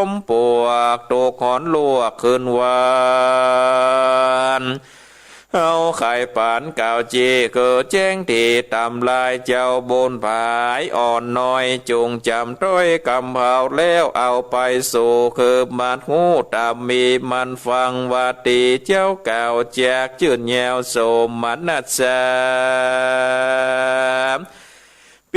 มปวก ตุ๊กข์ฮ้อนลวกคืนวัน เฮาใค่ปานกล่าวจี้ คือแจ้งตี้ตำลาย เจ้าบุญผายอ่อนน้อย จุ่งจ๋ำต้อยกำเฮาแล้ว เอาไปสู่คือมันฮู้ต๋ามมีมันฟัง ว่าตี้เจ้ากล่าวจากจื้นยาวโสมนัสสา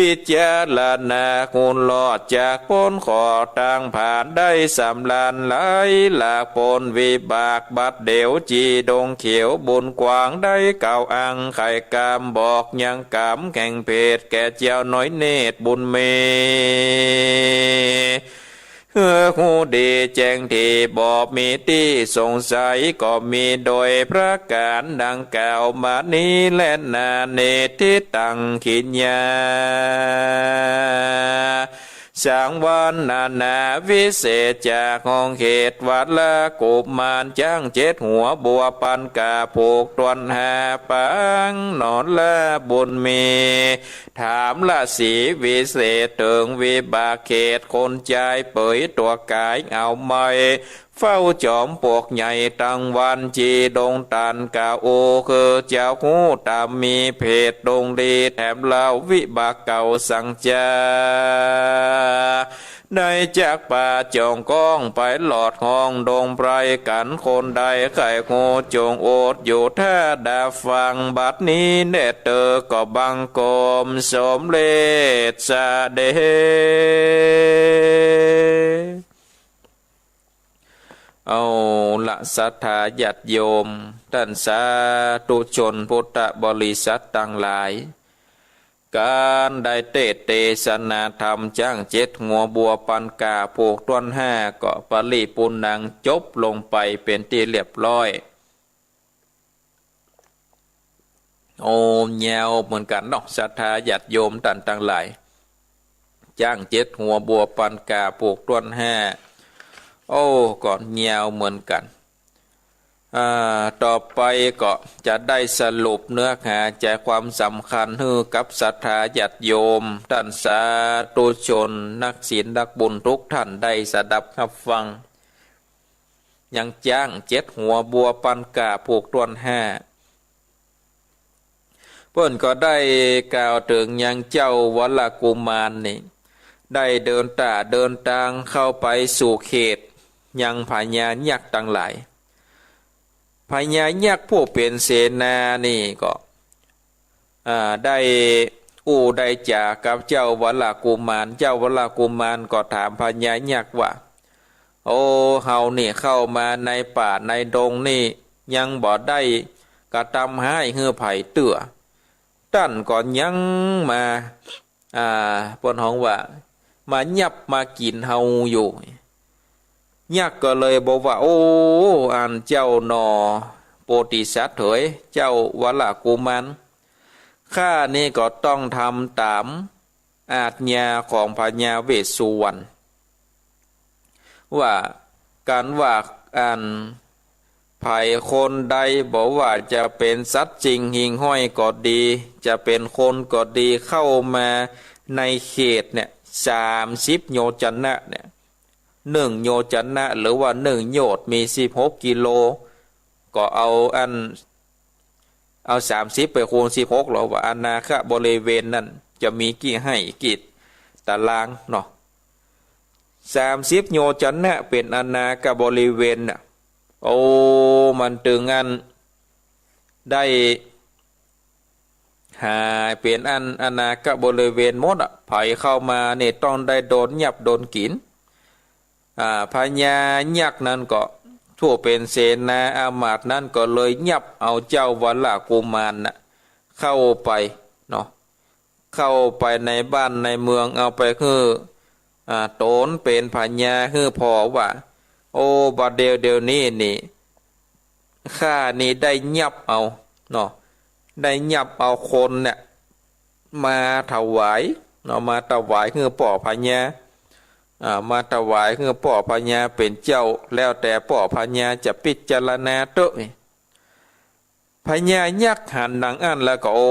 พิจารณาฮู้ลอดจากป๊น ขอตางผานได้สำราญ ไหลหลากป๊นวิบาก บัดเดี๋ยวจีดงเขียว บุญกว้างได้กล่าวอัง ใค่กำบอกยังกำแห่งเพศ แก่เจ้าน้อยเนตรบุญมี เฮอฮู้ดีแจ้งตี้บ่มีตี้สงสัย ก็มีโดยประก๋านดังกล่าวมานี้แลนา เนติตังขิญญา สังวรรณนาวิเศษ จากห้องเขตวรกุมาร จ๊างเจ็ดหัวบัวปันกา ผูกต้วนห้าปาง หนอลาบุญมี ถามราศีวิเศษ เถิงวิบากเขต คนจายเปยตั๋วก๋ายเอาไม้ เฝ้าจ๋อมปวกใหญ่ตังวัน จีดงตันกา โอ คือเจ้าฮู้ต๋ามมี เพศดงดีแถมเล่า วิบากเก่าสังจา ได้จักปาจ๋องก้อง ไปหลอดห้องดงไพรกั๋น คนใดใค่ฮู้จงอดอยู่ ถ้าดาฟังบัดนี้แน่เตอ ก็บังคมสมเร็จสะเด็จ เอาละศรัทธาญาติโยม ต้านสาธุชนพุทธบริษัทตังหลาย ก๋านได้เตสน์เตสนาธรรมจ๊างเจ็ดหัวบัวปันกา ผูกต้วนห้า ก็ปริปูรณัง จบลงไปเป๋นตี้เรียบร้อย โอ้ ยาวเหมือนกั๋นเนาะ ศรัทธาญาติโยมต้านตังหลาย จ๊างเจ็ดหัวบัวปันกา ผูกต้วนห้า โอ้ ก็ยาวเหมือนกั๋น อ่า ต่อไปก็จะได้สรุปเนื้อหาใจ๋ความสำคัญหื้อกับศรัทธาญาติโยมต้านสาธุชนนักศีลนักบุญทุกท่านได้สดับฮับฟัง ยังจ๊างเจ็ดหัวบัวปันกา ผูกต้วนห้า เปิ้นก็ได้กล่าวเถิงยังเจ้าวรกุมารนี่ ได้เดินต้าเดินตางเข้าไปสู่เขต ยังพญายักษ์ตังหลาย พญายักษ์ผู้เป๋นเสนานี่ก็ อ่า ได้อู้ได้จ๋ากับเจ้าวรกุมาร เจ้าวรกุมารก็ถามพญายักษ์ว่า โอ้ เฮานี่เข้ามาในป่าในดงนี่ ยังบ่ได้กระตำฮ้ายหื้อใผเตื้อ ต้านก็ยังมา อ่า เปิ้นฮ้องว่า มายับมากิ๋นเฮาอยู่ ยักษ์ก็เลยบอกว่า โอ้ อันเจ้าหน่อโพธิสัตว์เหย เจ้าวรกุมาร ข้านี่ก็ต้องทำต๋ามอาจญาของพญาเวสสุวรรณ ว่า ก๋านว่าอันใผคนใด บ่ว่าจะเป๋นสัตว์สิ่งหิ่งห้อยก็ดี จะเป๋นคนก็ดี เข้ามาในเขตเนี่ย สามสิบโยจนะเนี่ย หนึ่งโยจนะ หรือว่าหนึ่งโยชน์มีสิบหกกิโล ก็เอาอัน เอาสามสิบไปคูณสิบหก ลอว่าอาณาบริเวณนั้นจะมีกี่ไฮ่กี่ตารางเนาะ สามสิบโยจนะเป๋นอาณาบริเวณน่ะ โอ้ มันตึงอันได้ หาเป๋นอันอาณาบริเวณหมดอะ ใผเข้ามาเนี่ยต้องได้โดนยับโดนกิ๋น อ่า พญายักษ์นั้นก็ ผู้เป๋นเสนาอามาตย์นั้นก็เลยยับเอาเจ้าวรกุมารน่ะ เข้าไปเนาะ เข้าไปในบ้านในเมือง เอาไปหื้อ อ่า ต๋นเป๋นพญาหื้อผ่อว่า โอ้ บัดเดี่ยวเดี๋ยวนี้นี่ ข้านี่ได้ยับเอาเนาะ ได้ยับเอาคนเนี่ย มาถวายเนาะ มาถวายหื้อป้อพญา อ่า มาถวายหื้อป้อพญาเป๋นเจ้า แล้วแต่ป้อพญาจะพิจารณาเต๊อะ พญายักษ์หันดังอั้นแล้วก็ โอ้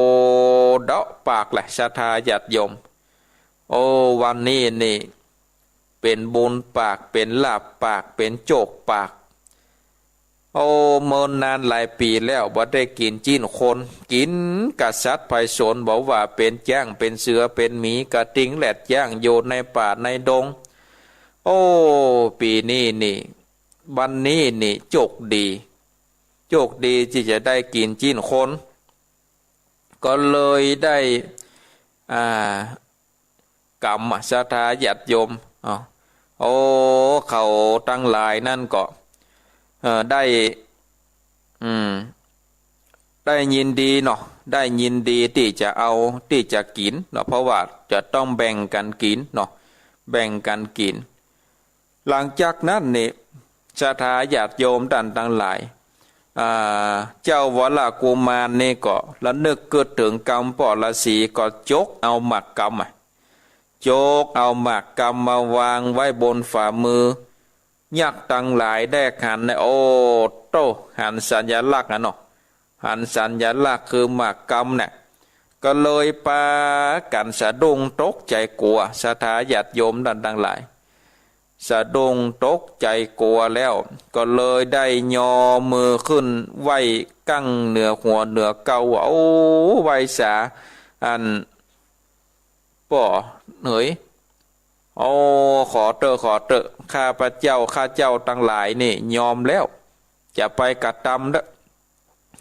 เดาะปากแหละ ศรัทธาญาติโยม โอ้ วันนี้นี่ เป๋นบุญปาก เป๋นลาภปาก เป๋นโจคปาก โอ้ เมินนานหลายปี๋แล้ว บ่ได้กิ๋นจิ๊นคน กิ๋นกะสัตว์ไพศาล บ่ว่าเป๋นจ๊าง เป๋นเสือ เป๋นหมี กระทิง แร็ด ย้าง อยู่ในป่าในดง โอ้ ปี๋นี้นี่ วันนี้นี่ โจคดี โจคดีตี้จะได้กิ๋นจิ๊นคน ก็เลยได้ อ่า กำอะ ศรัทธาญาติโยม อ้าว โอ้ เขาตังหลายนั้นก็ เอ่อ ได้ อืม ได้ยินดีเนาะ ได้ยินดีตี้จะเอา ตี้จะกิ๋นเนาะ เพราะว่าจะต้องแบ่งกั๋นกิ๋นเนาะ แบ่งกั๋นกิ๋น หลังจากนั้นนี่ ศรัทธาญาติโยมต้านตังหลาย อ่า เจ้าวรกุมารนี่ก็ระนึกกึ๊ดเถิงกำป้อฤๅษี ก็จกเอาหมากกำอะ จกเอาหมากกำมาวางไว้บนฝ่ามือ ยักษ์ตังหลายได้หันนะ โอ้โต้ หันสัญลักษณ์อะเนาะ หันสัญลักษณ์คือหมากกำเนี่ย ก็เลยปากั๋นสะดุ้งตกใจ๋กั๋ว ศรัทธาญาติโยมต้านตังหลาย สะดุ้งตกใจ๋กั๋วแล้ว ก็เลยได้ยอมือขึ้นไหว้กั้งเหนือหัวเหนือเกล้าว่า โอ้ ไหว้สา อัน ป้อเหยย โอ้ ขอเต๊อะ ขอเต๊อะ ข้าพเจ้า ข้าเจ้าตังหลายนี่ยอมแล้ว จะไปกระตำเต๊อะ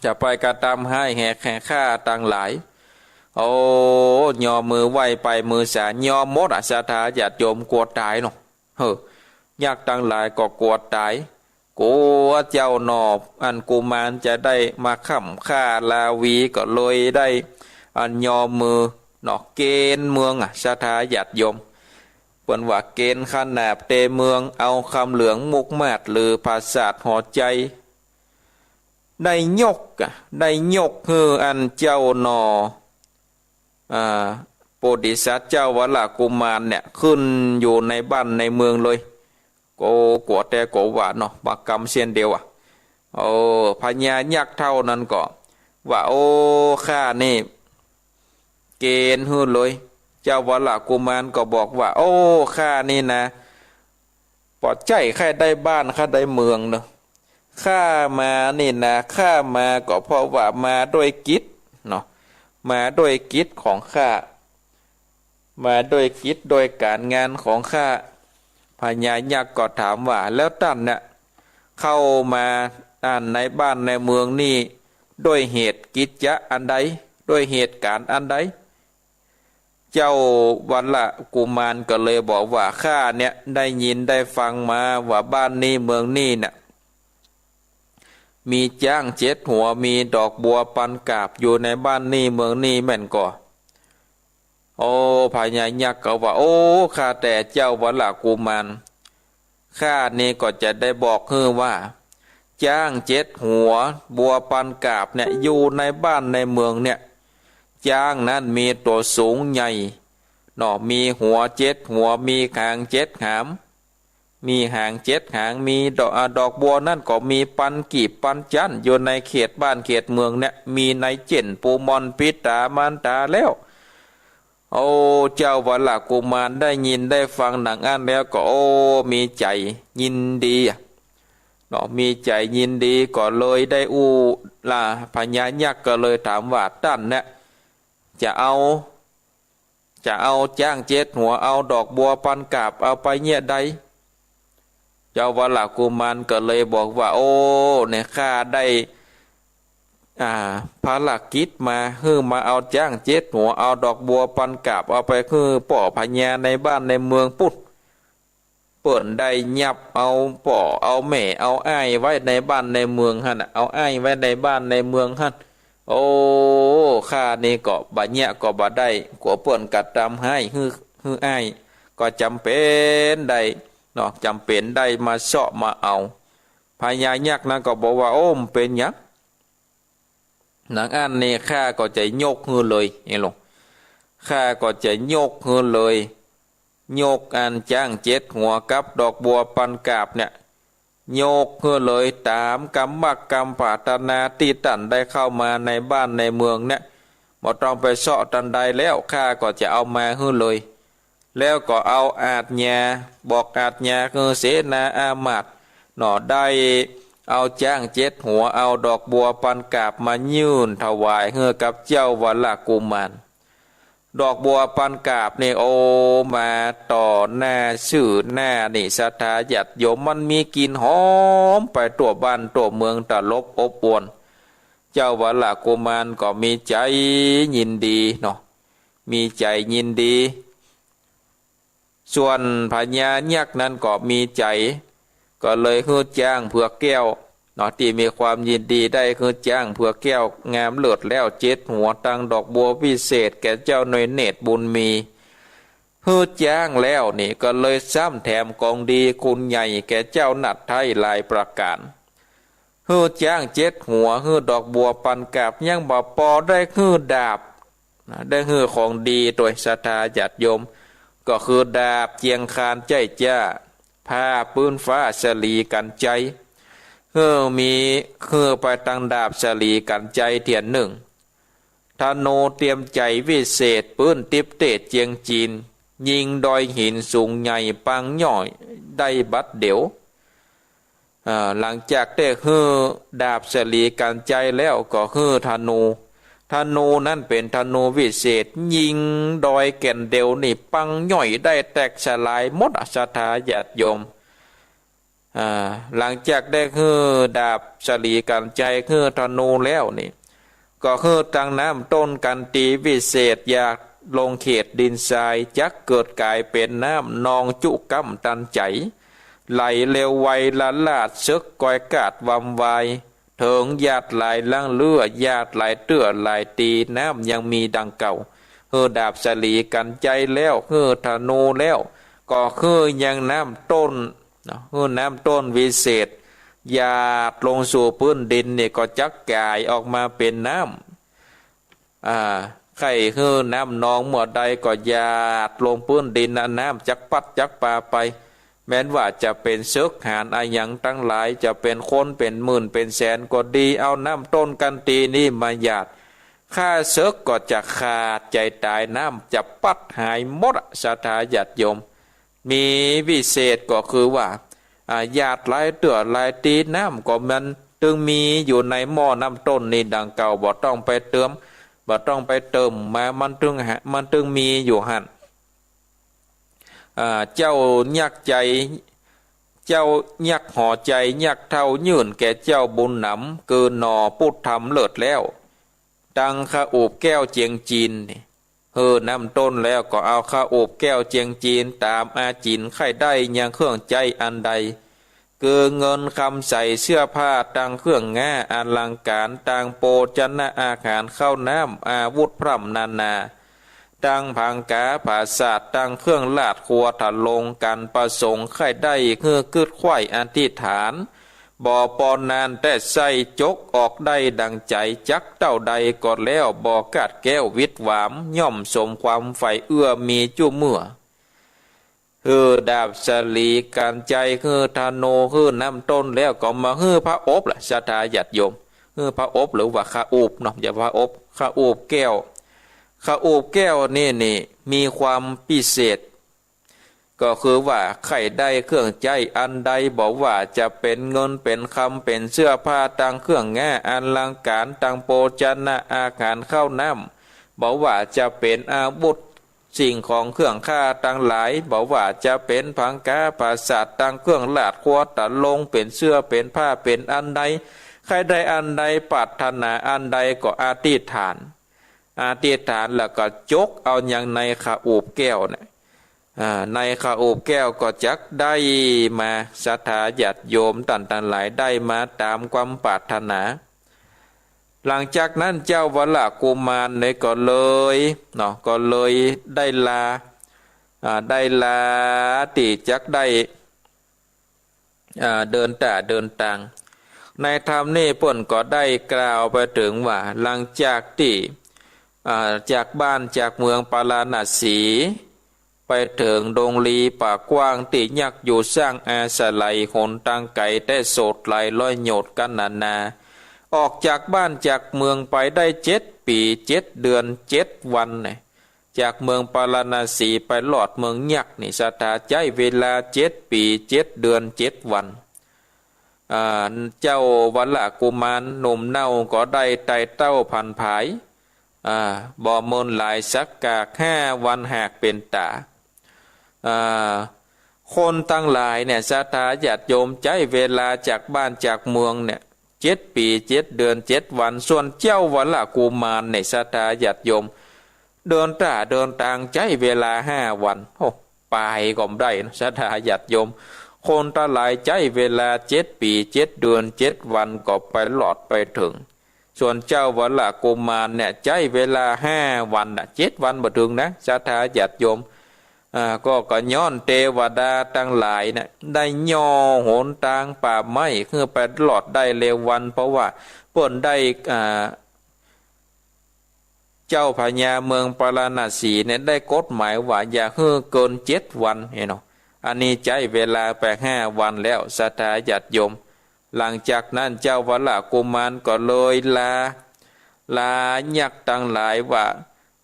จะไปกระตำฮ้ายแหกแห่ข้าตังหลาย โอ้ ยอมือไหว้ไปมือสา ยอมหมดอะ ศรัทธาญาติโยม กั๋วต๋ายเนาะ เฮ้อ ยักษ์ตังหลายก็กั๋วต๋าย กั๋วเจ้าหน่อ อันกุมารจะได้มาค้ำฆ่าราวี ก็เลยได้ อันยอมือเนาะ เกณฑ์เมืองอะ ศรัทธาญาติโยม เปิ้นว่าเกณฑ์ขนาบเตเมือง เอาคำเหลืองมุกมาศหรือผาสาทหอใจ๋ ได้ยกอะ ได้ยกหื้ออันเจ้าหน่อ อ่า โพธิสัตว์เจ้าวรกุมารเนี่ย ขึ้นอยู่ในบ้านในเมืองเลย ก็กั๋วแต๊กั๋วว่าเนาะ หมากกำเส้นเดียวอะ โอ้ พญายักษ์เฒ่านั้นก็ว่า โอ้ ข้านี่ เกณฑ์หื้อเลย เจ้าวรกุมารก็บอกว่า โอ้ ข้านี่นะ บ่ใจ้ข้าได้บ้านข้าได้เมืองเนาะ ข้ามานี่นะ ข้ามาก็เพราะว่ามาด้วยกิจเนาะ มาด้วยกิจของข้า มาด้วยกิจด้วยก๋านงานของข้า พญายักษ์ก็ถามว่า แล้วต้านเนี่ย เข้ามาอันในบ้านในเมืองนี่ ด้วยเหตุกิจจะอันใด ด้วยเหตุก๋านอันใด เจ้าวรกุมารก็เลยบอกว่า ข้าเนี่ยได้ยินได้ฟังมาว่าบ้านนี่เมืองนี่เนี่ย มีจ๊างเจ็ดหัว มีดอกบัวปันกาบอยู่ในบ้านนี่เมืองนี่แม่นก่อ โอ้ พญายักษ์ก็ว่า โอ้ ข้าแต่เจ้าวรกุมาร ข้านี่ก็จะได้บอกหื้อว่า จ๊างเจ็ดหัว บัวปันกาบเนี่ย อยู่ในบ้านในเมืองเนี่ย จ๊างนั้นมีตั๋วสูงใหญ่เนาะ มีหัวเจ็ดหัว มีหางเจ็ดหาง มีหางเจ็ดหาง มีดอก อ่า ดอกบัวนั้นก็มีปันกีบปันจั๊น อยู่ในเขตบ้านเขตเมืองเนี่ย มีในเจ้นปูมอนปิดต๋ามานต๋าแล้ว โอ้ เจ้าวรกุมารได้ยินได้ฟังดังอั้นแล้วก็ โอ้ มีใจ๋ยินดีอะเนาะ มีใจ๋ยินดีก็เลยได้อู้ ละพญายักษ์ก็เลยถามว่า ต้านเนี่ย จะเอา จะเอาจ๊างเจ็ดหัว เอาดอกบัวปันกาบ เอาไปเยียะใด เจ้าวรกุมารก็เลยบอกว่า โอ้ เนี่ยข้าได้ อ่า ภารกิจมา หื้อมาเอาจ๊างเจ็ดหัว เอาดอกบัวปันกาบ เอาไปหื้อป้อพญาในบ้านในเมืองปุ้น เปิ้นได้ยับเอาป้อเอาแม่เอาอ้ายไว้ในบ้านในเมืองหั้นน่ะ เอาอ้ายไว้ในบ้านในเมืองหั้น โอ้ ข้านี่ก็บ่เยียะก็บ่ได้ กั๋วเปิ้นกระตำฮ้ายหื้อ หื้ออ้าย ก็จ๋ำเป๋นได้เนาะ จ๋ำเป๋นได้มาเซาะมาเอา พญายักษ์นั้นก็บอกว่า โอ้ บ่เป๋นหยัง หนังอั้นนี่ข้าก็จะยกหื้อเลย เห็นหลวง ข้าก็จะยกหื้อเลย ยกอันจ๊างเจ็ดหัวกับดอกบัวปันกาบเนี่ย ยกหื้อเลยต๋ามกำมักกำปรารถนาตี้ต้านได้เข้ามาในบ้านในเมืองเนี่ย บ่ต้องไปเซาะตันใดแล้ว ข้าก็จะเอามาหื้อเลย แล้วก็เอาอาจญา บอกอาจญาหื้อเสนาอามาตย์เนาะ ได้เอาจ๊างเจ็ดหัว เอาดอกบัวปันกาบมายื่นถวายหื้อกับเจ้าวรกุมาร ดอกบัวปันกาบนี่ โอ้ มาต่อหน้าซื่อหน้านี่ ศรัทธาญาติโยม มันมีกลิ่นหอมไปทั่วบ้านทั่วเมือง ตลบอบอวล เจ้าวรกุมารก็มีใจ๋ยินดีเนาะ มีใจ๋ยินดี ส่วนพญายักษ์นั้นก็มีใจ๋ ก็เลยหื้อจ๊างเผือกแก้วเนาะ ตี้มีความยินดีได้หื้อจ๊างเผือกแก้วงามเลิศแล้วเจ็ดหัว ตังดอกบัววิเศษแก่เจ้าหน่วยเนตรบุญมี หื้อจ๊างแล้วนี่ก็เลยซ้ำแถมของดีคุณใหญ่แก่เจ้าหนัดไท้หลายประก๋าน หื้อจ๊างเจ็ดหัว หื้อดอกบัวปันกาบ ยังบ่ปอ ได้หื้อดาบนะ ได้หื้อของดีตวย ศรัทธาญาติโยม ก็คือดาบเจียงคานใจ้จ้า ผ้าปื๊นฟ้าสะหลีกั๋นไจ หื้อมี หื้อไปตังดาบสะหลีกั๋นไจเตียนนึ่ง ธนูเตียมใจ๋วิเศษ ปื๊นติ๊บเตศเจียงจีน ยิงดอยหินสูงใหญ่ปังย่อยได้บัดเดี่ยว อ่า หลังจากได้หื้อดาบสะหลีกั๋นไจแล้วก็หื้อธนู ธนูนั้นเป๋นธนูวิเศษ ยิงดอยแก่นเดียวนี่ปังย่อยได้แตกสลายหมดอะ ศรัทธาญาติโยม อ่า หลังจากได้หื้อดาบสะหลีกั๋นไจ หื้อธนูแล้วนี่ ก็หื้อตังน้ำต้นกันตีวิเศษ หยาดลงเขตดินทราย จักเกิดก๋ายเป๋นน้ำนองจุก้ำตันใจ๋ ไหลเร็วไวละลาด เสิกกอยกาดวำวาย เถิงหยาดหลายลั้งเตื้อ หยาดหลายเตื้อหลายตี น้ำยังมีดังเก่า หื้อดาบสะหลีกั๋นไจแล้ว หื้อธนูแล้ว ก็หื้อยังน้ำต้นเนาะ หื้อน้ำต้นวิเศษ หยาดลงสู่ปื๊นดินนี่ก็จักก๋ายออกมาเป๋นน้ำ อ่า ใค่หื้อน้ำนองเมื่อใดก็หยาดลงปื๊นดินนะ น้ำจักปั๊ดจักปาไป แม้นว่าจะเป๋นเสิกหาญอะหยังตังหลาย จะเป๋นคนเป๋นหมื่นเป๋นแสนก็ดี เอาน้ำต้นกันตีนี่มาหยาด ข้าเสิกก็จะขาดใจ๋ต๋าย น้ำจะปั๊ดหายหมดอะ ศรัทธาญาติโยม มีวิเศษก็คือว่า อ่า หยาดหลายเตื้อหลายตี น้ำก็มันตึงมีอยู่ในหม้อน้ำต้นนี่ดังเก่า บ่ต้องไปเติม บ่ต้องไปเติมมา มันตึงหา มันตึงมีอยู่หั้น อ่า เจ้ายักษ์ใจ๋ เจ้ายักษ์หอใจ๋ ยักษ์เฒ่ายื่นแก่เจ้าบุญหนำ คือหน่อปุธรรมเลิศแล้ว ตังขาวอุบแก้วเจียงจีนนี่ หื้อน้ำต้นแล้วก็เอาขาวอุบแก้วเจียงจีน ต๋ามอาจิ๋นใค่ได้ยังเครื่องใจ๊อันใด คือเงินคำใส เสื้อผ้า ตังเครื่องง้า อลังก๋าน ตังโภชนะอาหาร ข้าวน้ำ อาวุธพร่ำนานา ตังผางกาผาสาท ตังเครื่องราชครัวทะลง ก๋านประสงค์ใค่ได้ หื้อคิดใค่อธิษฐาน บ่ปอนนานแต่ใส้จกออกได้ดังใจ๋ จักเต้าใดก็แล้ว บ่ขาดแคล้ววิดหวาม ย่อมสมความใฝ่เอื้อมีจุเมื่อ หื้อดาบสะหลีกั๋นไจ หื้อธนู หื้อน้ำต้นแล้วก็มาหื้อผ้าอบละ ศรัทธาญาติโยม หื้อผ้าอบหรือว่าขาวอุบเนาะ อย่าว่าอบ ขาวอุบแก้ว ขาวอุบแก้วนี่นี่มีความพิเศษ ก็คือว่าใค่ได้เครื่องใจ๊อันใด บ่ว่าจะเป๋นเงินเป๋นคำ เป๋นเสื้อผ้า ตังเครื่องแง้อลังก๋าน ตังโภชนะอาหารข้าวน้ำ บ่ว่าจะเป๋นอาวุธสิ่งของเครื่องฆ่าตังหลาย บ่ว่าจะเป๋นผางกาผาสาท ตังเครื่องราชครัวทะลง เป๋นเสื้อเป๋นผ้า เป๋นอันใด ใค่ได้อันใด ปรารถนาอันใดก็อธิษฐาน อธิษฐานแล้วก็จกเอายังในขาวอุบแก้วเนี่ย อ่า ในขาวอุบแก้วก็จักได้มา ศรัทธาญาติโยมต้านตังหลายได้มาต๋ามความปรารถนา หลังจากนั้นเจ้าวรกุมารเนี่ยก็เลยเนาะ ก็เลยได้ลา อ่า ได้ลาตี้จักได้ อ่า เดินต๋าเดินตาง ในธรรมนี่เปิ้นก็ได้กล่าวไปเถิงว่า หลังจากตี้ อ่า จากบ้านจากเมืองปาราณสี ไปเถิงดงลีป่ากว้างตี้ยักษ์อยู่สร้างอาศัย หนตางไก๋แต๊โสดหลายร้อยโยชน์กั๋นนานา ออกจากบ้านจากเมืองไปได้เจ็ดปี๋เจ็ดเดือนเจ็ดวันเนี่ย จากเมืองปาราณสีไปรอดเมืองยักษ์นี่ ศรัทธาใจ๊เวลาเจ็ดปี๋เจ็ดเดือนเจ็ดวัน อ่า เจ้าวรกุมารหนุ่มเน่าก็ได้ไต่เต้าผันผาย อ่า บ่เมินหลายสักกากห้าวันหากเป๋นต๋า อ่า คนตังหลายเนี่ย ศรัทธาญาติโยม ใจ๊เวลาจากบ้านจากเมืองเนี่ย เจ็ดปี๋เจ็ดเดือนเจ็ดวัน ส่วนเจ้าวรกุมารเนี่ย ศรัทธาญาติโยม เดินต้าเดินตางใจ๊เวลาห้าวัน โอ้ ไปก็บ่ได้นะ ศรัทธาญาติโยม คนตังหลายใจ๊เวลาเจ็ดปี๋เจ็ดเดือนเจ็ดวันก็ไปรอดไปเถิง ส่วนเจ้าวรกุมารเนี่ย ใจ๊เวลาห้าวันน่ะ เจ็ดวันบ่เถิงนะ ศรัทธาญาติโยม อ่า ก็ ก็ย้อนเตวดาตังหลายเนี่ย ได้ย่อหนตางป่าไม้หื้อไปรอดได้เร็ววัน เพราะว่าเปิ้นได้ อ่า เจ้าพญาเมืองปาราณสีเนี่ยได้กฎหมายว่าอย่าหื้อเกินเจ็ดวันเนาะ อันนี้ใจ๊เวลาไปห้าวันแล้ว ศรัทธาญาติโยม หลังจากนั้นเจ้าวรกุมารก็เลยลา ลายักษ์ตังหลายว่า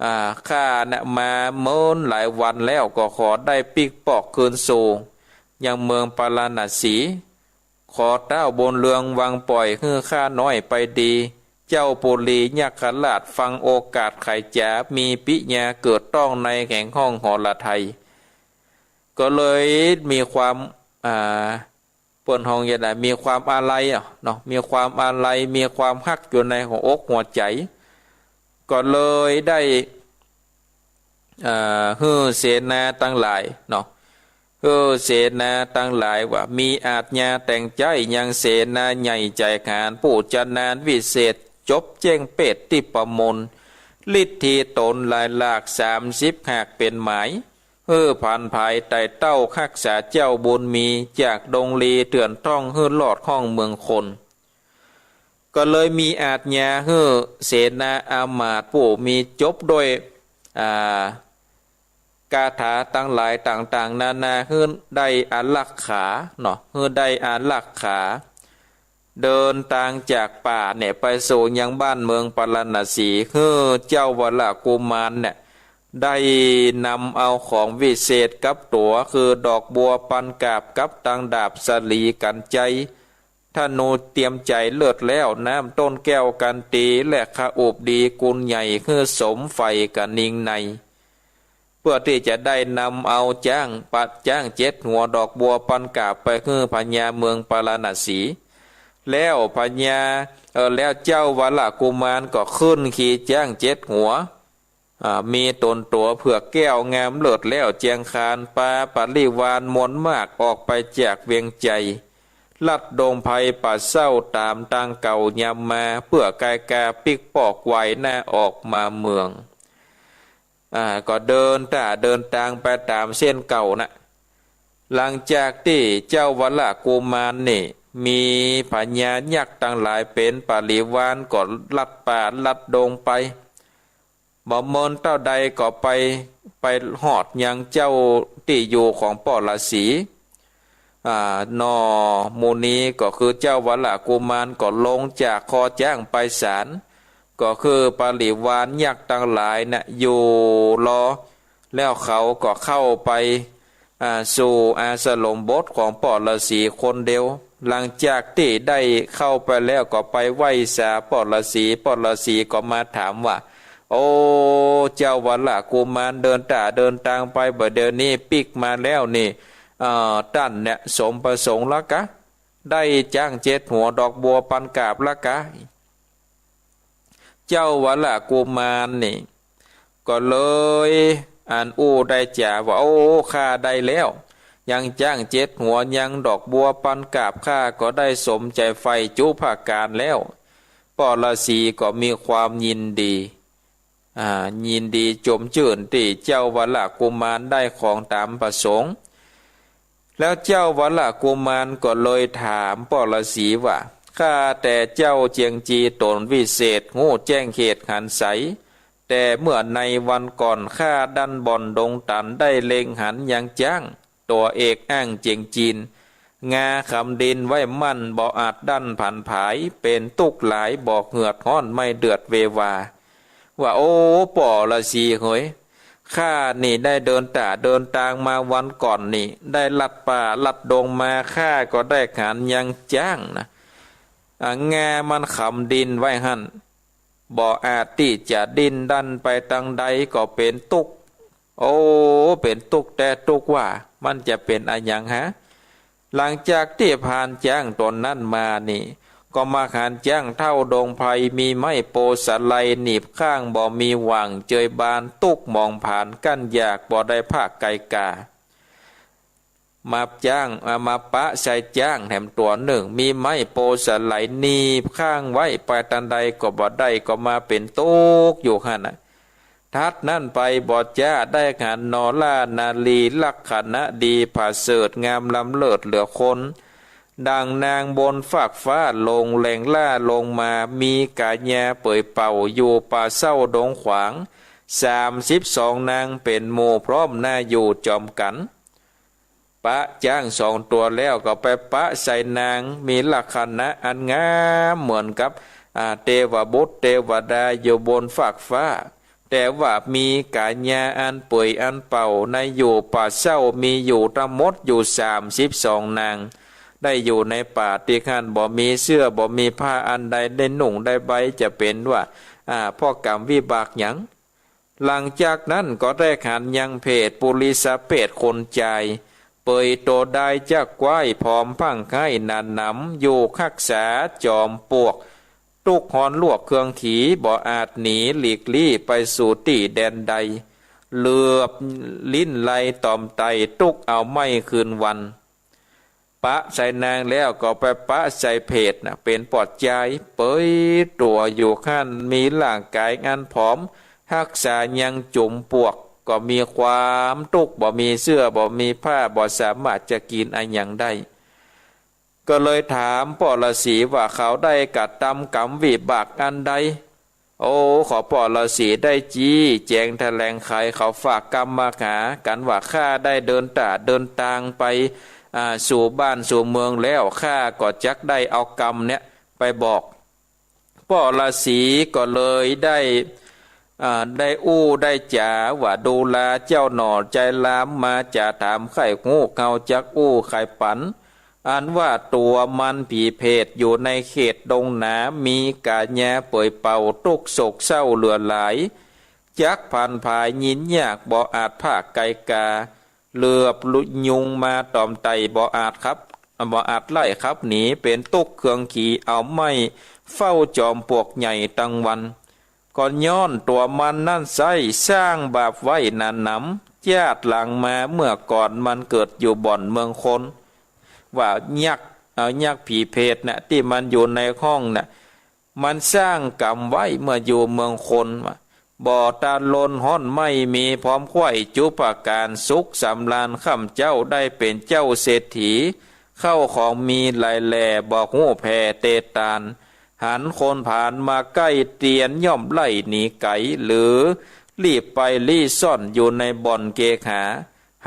อ่า ข้าน่ะมาเมินหลายวันแล้ว ก็ขอได้ปิ๊กปอกคืนสู่ยังเมืองปาราณสี ขอเต้าบุญเรืองวางป่อยหื้อข้าน้อยไปดี เจ้าปุรีนาคราชฟังโอกาสไขจ๋า มีปิญญาเกิดต้องในแห่งห้องหฤทัย ก็เลยมีความ อ่า เปิ้นฮ้องจะได๋ มีความอาลัยอะเนาะ มีความอาลัย มีความฮักอยู่ในหัวอกหัวใจ๋ ก็เลยได้ เอ่อ หื้อเสนาตังหลายเนาะ หื้อเสนาตังหลายว่า มีอาจญาแต่งใจ๊ยังเสนาใหญ่ใจ๋หาญ ผู้ชำนาญวิเศษ จบแจ้งเปตติปมนต์ ฤทธีตนหลายหลากสามสิบหากเป๋นหมาย หื้อผันผายไต่เต้าฮักษาเจ้าบุญมี จากดงลีเถื่อนท่องหื้อรอดห้องเมืองคน ก็เลยมีอาจญาหื้อเสนาอามาตย์ผู้มีจบด้วย อ่า คาถาตังหลายต่างๆ นานา หื้อได้อารักขาเนาะ หื้อได้อารักขา เดินตางจากป่าเนี่ยไปสู่ยังบ้านเมืองปาราณสี หื้อเจ้าวรกุมารเนี่ย ได้นำเอาของวิเศษกับตั๋ว คือดอกบัวปันกาบกับตังดาบสะหลีกัญไชย ธนูเตรียมใจ๋เลิศแล้ว น้ำต้นแก้วกันตี และคอุบดีกุลใหญ่ หื้อสมใฝ่กะนิงใน เพื่อตี้จะได้นำเอาจ๊าง ปะจ๊างเจ็ดหัว ดอกบัวปันกาบไปหื้อพญาเมืองปาราณสี แล้วพญา เอ่อ แล้วเจ้าวรกุมารก็ขึ้นขี่จ๊างเจ็ดหัว อ่า มีต๋นตั๋วเผือกแก้วงามเลิศแล้ว เจียงคานปาบริวารมวลมากออกไปจากเวียงไชย ลัดดงไพรป่าเศร้าต๋ามตางเก่ายำมา เปื้อกายกาปิ๊กปอกวายหน้าออกมาเมือง อ่า ก็เดินต้าเดินตางไปต๋ามเส้นเก่านะ หลังจากตี้เจ้าวรกุมารนี่ มีพญายักษ์ตังหลายเป๋นบริวาร ก็ลัดป่าลัดดงไป บ่เมินเต้าใดก็ไป ไปฮอดยังเจ้าตี้อยู่ของป้อฤๅษี อ่า หน่อหมู่นี้ก็คือเจ้าวรกุมารก็ลงจากคอจ๊างไปสาน ก็คือบริวารยักษ์ตังหลายนะ อยู่รอ แล้วเขาก็เข้าไป อ่า สู่อาสรมบทของป้อฤๅษีคนเดียว หลังจากตี้ได้เข้าไปแล้วก็ไปไหว้สาป้อฤๅษี ป้อฤๅษีก็มาถามว่า โอ้ เจ้าวรกุมารเดินต้าเดินตางไปบ่าเดี่ยวนี้ปิ๊กมาแล้วนี่ เอ่อ ต้านเนี่ยสมประสงค์ละกา ได้จ๊างเจ็ดหัวดอกบัวปันกาบละกา เจ้าวรกุมารนี่ ก็เลยอันอู้ได้จ๋าว่า โอ้ ข้าได้แล้ว ยังจ๊างเจ็ดหัว ยังดอกบัวปันกาบ ข้าก็ได้สมใจ๋ใฝ่จุ๊ประก๋านแล้ว ป้อฤๅษีก็มีความยินดี อ่า ยินดีจมจื้นตี้เจ้าวรกุมารได้ของต๋ามประสงค์ แล้วเจ้าวรกุมารก็เลยถามป้อฤๅษีว่า ข้าแต่เจ้าเจียงจีต๋นวิเศษ ฮู้แจ้งเหตุหันใส แต่เมื่อในวันก่อนข้าดั้นบ่อนดงตันได้เล็งหันยังจ๊าง ตั๋วเอกอ้างเจ๋งจีน งาขำดินไว้มั่นบ่อาจดั้นผันผาย เป๋นตุ๊กข์หลายบ่เหือดฮ้อนไม่เดือดเววา ว่า โอ้ ป้อฤๅษีเหย ข้านี่ได้เดินต๋าเดินตางมาวันก่อนนี่ ได้ลัดป่าลัดดงมา ข้าก็ได้หันยังจ๊างนะ อ่ะ งามันขำดินไว้หั้น บ่อาจตี้จะดิ้นดั้นไปตางใดก็เป๋นตุ๊กข์ โอ้ เป๋นตุ๊กข์แต๊ตุ๊กข์ว่า มันจะเป๋นอะหยังฮะ หลังจากตี้ผ่านจ๊างตั๋วนั้นมานี่ ก็มาหันจ๊างเฒ่าดงไพร มีไม้โพธิ์สาลัยหนีบข้าง บ่มีหว่างเจยบาน ตุ๊กข์หมองผานกั้นอยาก บ่ได้พากไกลกา มาจ๊าง อ่า มาปะใส่จ๊างแหมตั๋วนึ่ง มีไม้โพธิ์สาลัยหนีบข้างไว้ ไปตางใดก็บ่ได้ ก็มาเป๋นตุ๊กข์อยู่หั้นน่ะ ถัดนั้นไปบ่จ๊าได้หันหนอล่านารี ลักษณะดีผาเสริฐงามล้ำเลิศเหลือคน ดังนางบนฟากฟ้าลงแหล่งล่าลงมา มีก๋ายาเปยเป่าอยู่ป่าเศร้าดงขวาง สามสิบสองนางเป๋นหมู่พร้อมหน้าอยู่จอมกั๋น ปะจ๊างสองตั๋วแล้วก็ไปปะใส่นาง มีลักษณะอันงามเหมือนกับ อ่า เตวบุตรเตวดาอยู่บนฟากฟ้า แต่ว่ามีก๋ายาอันเปยอันเป่าในอยู่ป่าเศร้า มีอยู่ตังหมดอยู่สามสิบสองนาง ได้อยู่ในป่าตี้หั้น บ่มีเสื้อบ่มีผ้าอันใดได้นุ่งได้ใบ จะเป๋นว่า อ่า เพราะกรรมวิบากหยัง หลังจากนั้นก็ได้หันยังเพศปุริสะเพศคนจาย เปยตั๋วดายจักไกว้ผอมพ่างไคร้หนาหนำ อยู่ฮักษาจอมปลวก ตุ๊กข์ฮ้อนลวกเคืองขี บ่อาจหนีหลีกลี้ไปสู่ตี้แดนใด เหลือบลิ้นไลต่อมไต ตุ๊กข์เอาไม่คืนวัน ปะใส่นางแล้วก็ไปปะใส่เพศน่ะ เป๋นป้อจาย เปยตั๋วอยู่หั้น มีร่างก๋ายอันผอม ฮักษายังจุมปลวก ก็มีความตุ๊กข์ บ่มีเสื้อ บ่มีผ้า บ่สามารถจะกิ๋นอะหยังได้ ก็เลยถามป้อฤๅษีว่า เขาได้กระตำกรรมวิบากอันใด โอ้ ขอป้อฤๅษีได้จี้แจงแถลงไข เขาฝากกรรมมาหากั๋นว่า ข้าได้เดินต๋าเดินตางไป อ่า สู่บ้านสู่เมืองแล้ว ข้าก็จักได้เอากรรมเนี่ยไปบอก ป้อฤๅษีก็เลยได้ อ่า ได้อู้ได้จ๋าว่า ดูราเจ้าหน่อ จายลามมาจะถามใค่ฮู้ เขาจักอู้ไขปั๋น อันว่าตั๋วมันผีเผตอยู่ในเขตดงหนา มีก๋ายาเปยเป่าตุ๊กข์โศกเศร้าเหลือหลาย จักผันผายยินยากบ่อาจพากไกลกา เหลือบลุยุงมาต่อมไตบ่อาจขับ บ่อาจไล่ขับหนี เป๋นตุ๊กข์เคืองขีเอาไม้เฝ้าจอมปลวกใหญ่ตังวัน ก็ย้อนตั๋วมันนั้นไส้สร้างบาปไว้หนาหนำ จาติหลังมาเมื่อก่อนมันเกิดอยู่บ่อนเมืองคน ว่ายักษ์ เอายักษ์ผีเผตน่ะ ตี้มันอยู่ในห้องน่ะ มันสร้างกรรมไว้เมื่ออยู่เมืองคนว่า บ่ตาลนฮ้อนไหม้มีพร้อมไขว้จุประก๋าน สุขสำราญค่ำเจ๊าได้เป๋นเจ้าเศรษฐี เข้าของมีหลายแหล่บ่ฮู้แผ่เตตาน หันคนผาลมาใก้เตียนย่อมไล่หนีไก๋ หรือลี้ไปลี้ซ่อนอยู่ในบ่อนเกหา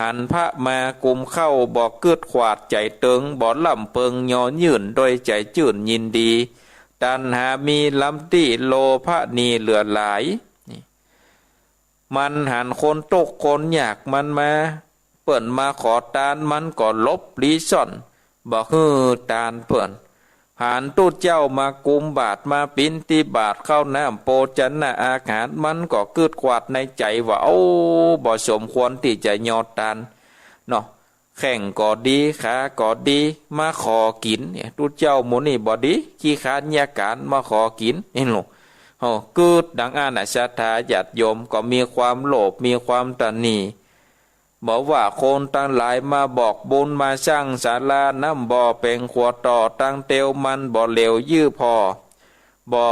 หันพระมากุมเข้าบ่กึ๊ดขวาดใจ๋เติง บ่ล่ำเปิงยอยื่นโดยใจ๋จื้นยินดี ตัณหามีล้ำตี้โลภะหนีเหลือหลาย นี่ มันหันคนตุ๊กข์คนยากมันมา เปิ้นมาขอตานมันก็หลบลี้ซ่อน บ่หื้อตานเปิ้น หันตุ๊เจ้ามากุมบาตรมาบิณฑบาตข้าวน้ำโภชนะอาหาร มันก็กึ๊ดขวาดในใจ๋ว่า โอ้ บ่สมควรตี้จะยอตานเนาะ แข้งก็ดี ขาก็ดี มาขอกิ๋นเนี่ย ตุ๊เจ้าหมู่นี่บ่ดี ขี้คร้านเยียะก๋าน มาขอกิ๋น นี่ลูก โอ้ กึ๊ดดังอั้นน่ะ ศรัทธาญาติโยมก็มีความโลภ มีความตระหนี่ บ่ว่าคนตังหลายมาบอกบุญ มาสร้างศาลาน้ำบ่อเป๋งขัวต่อตังเตียว มันบ่เหลียวยื้อผ่อ บ่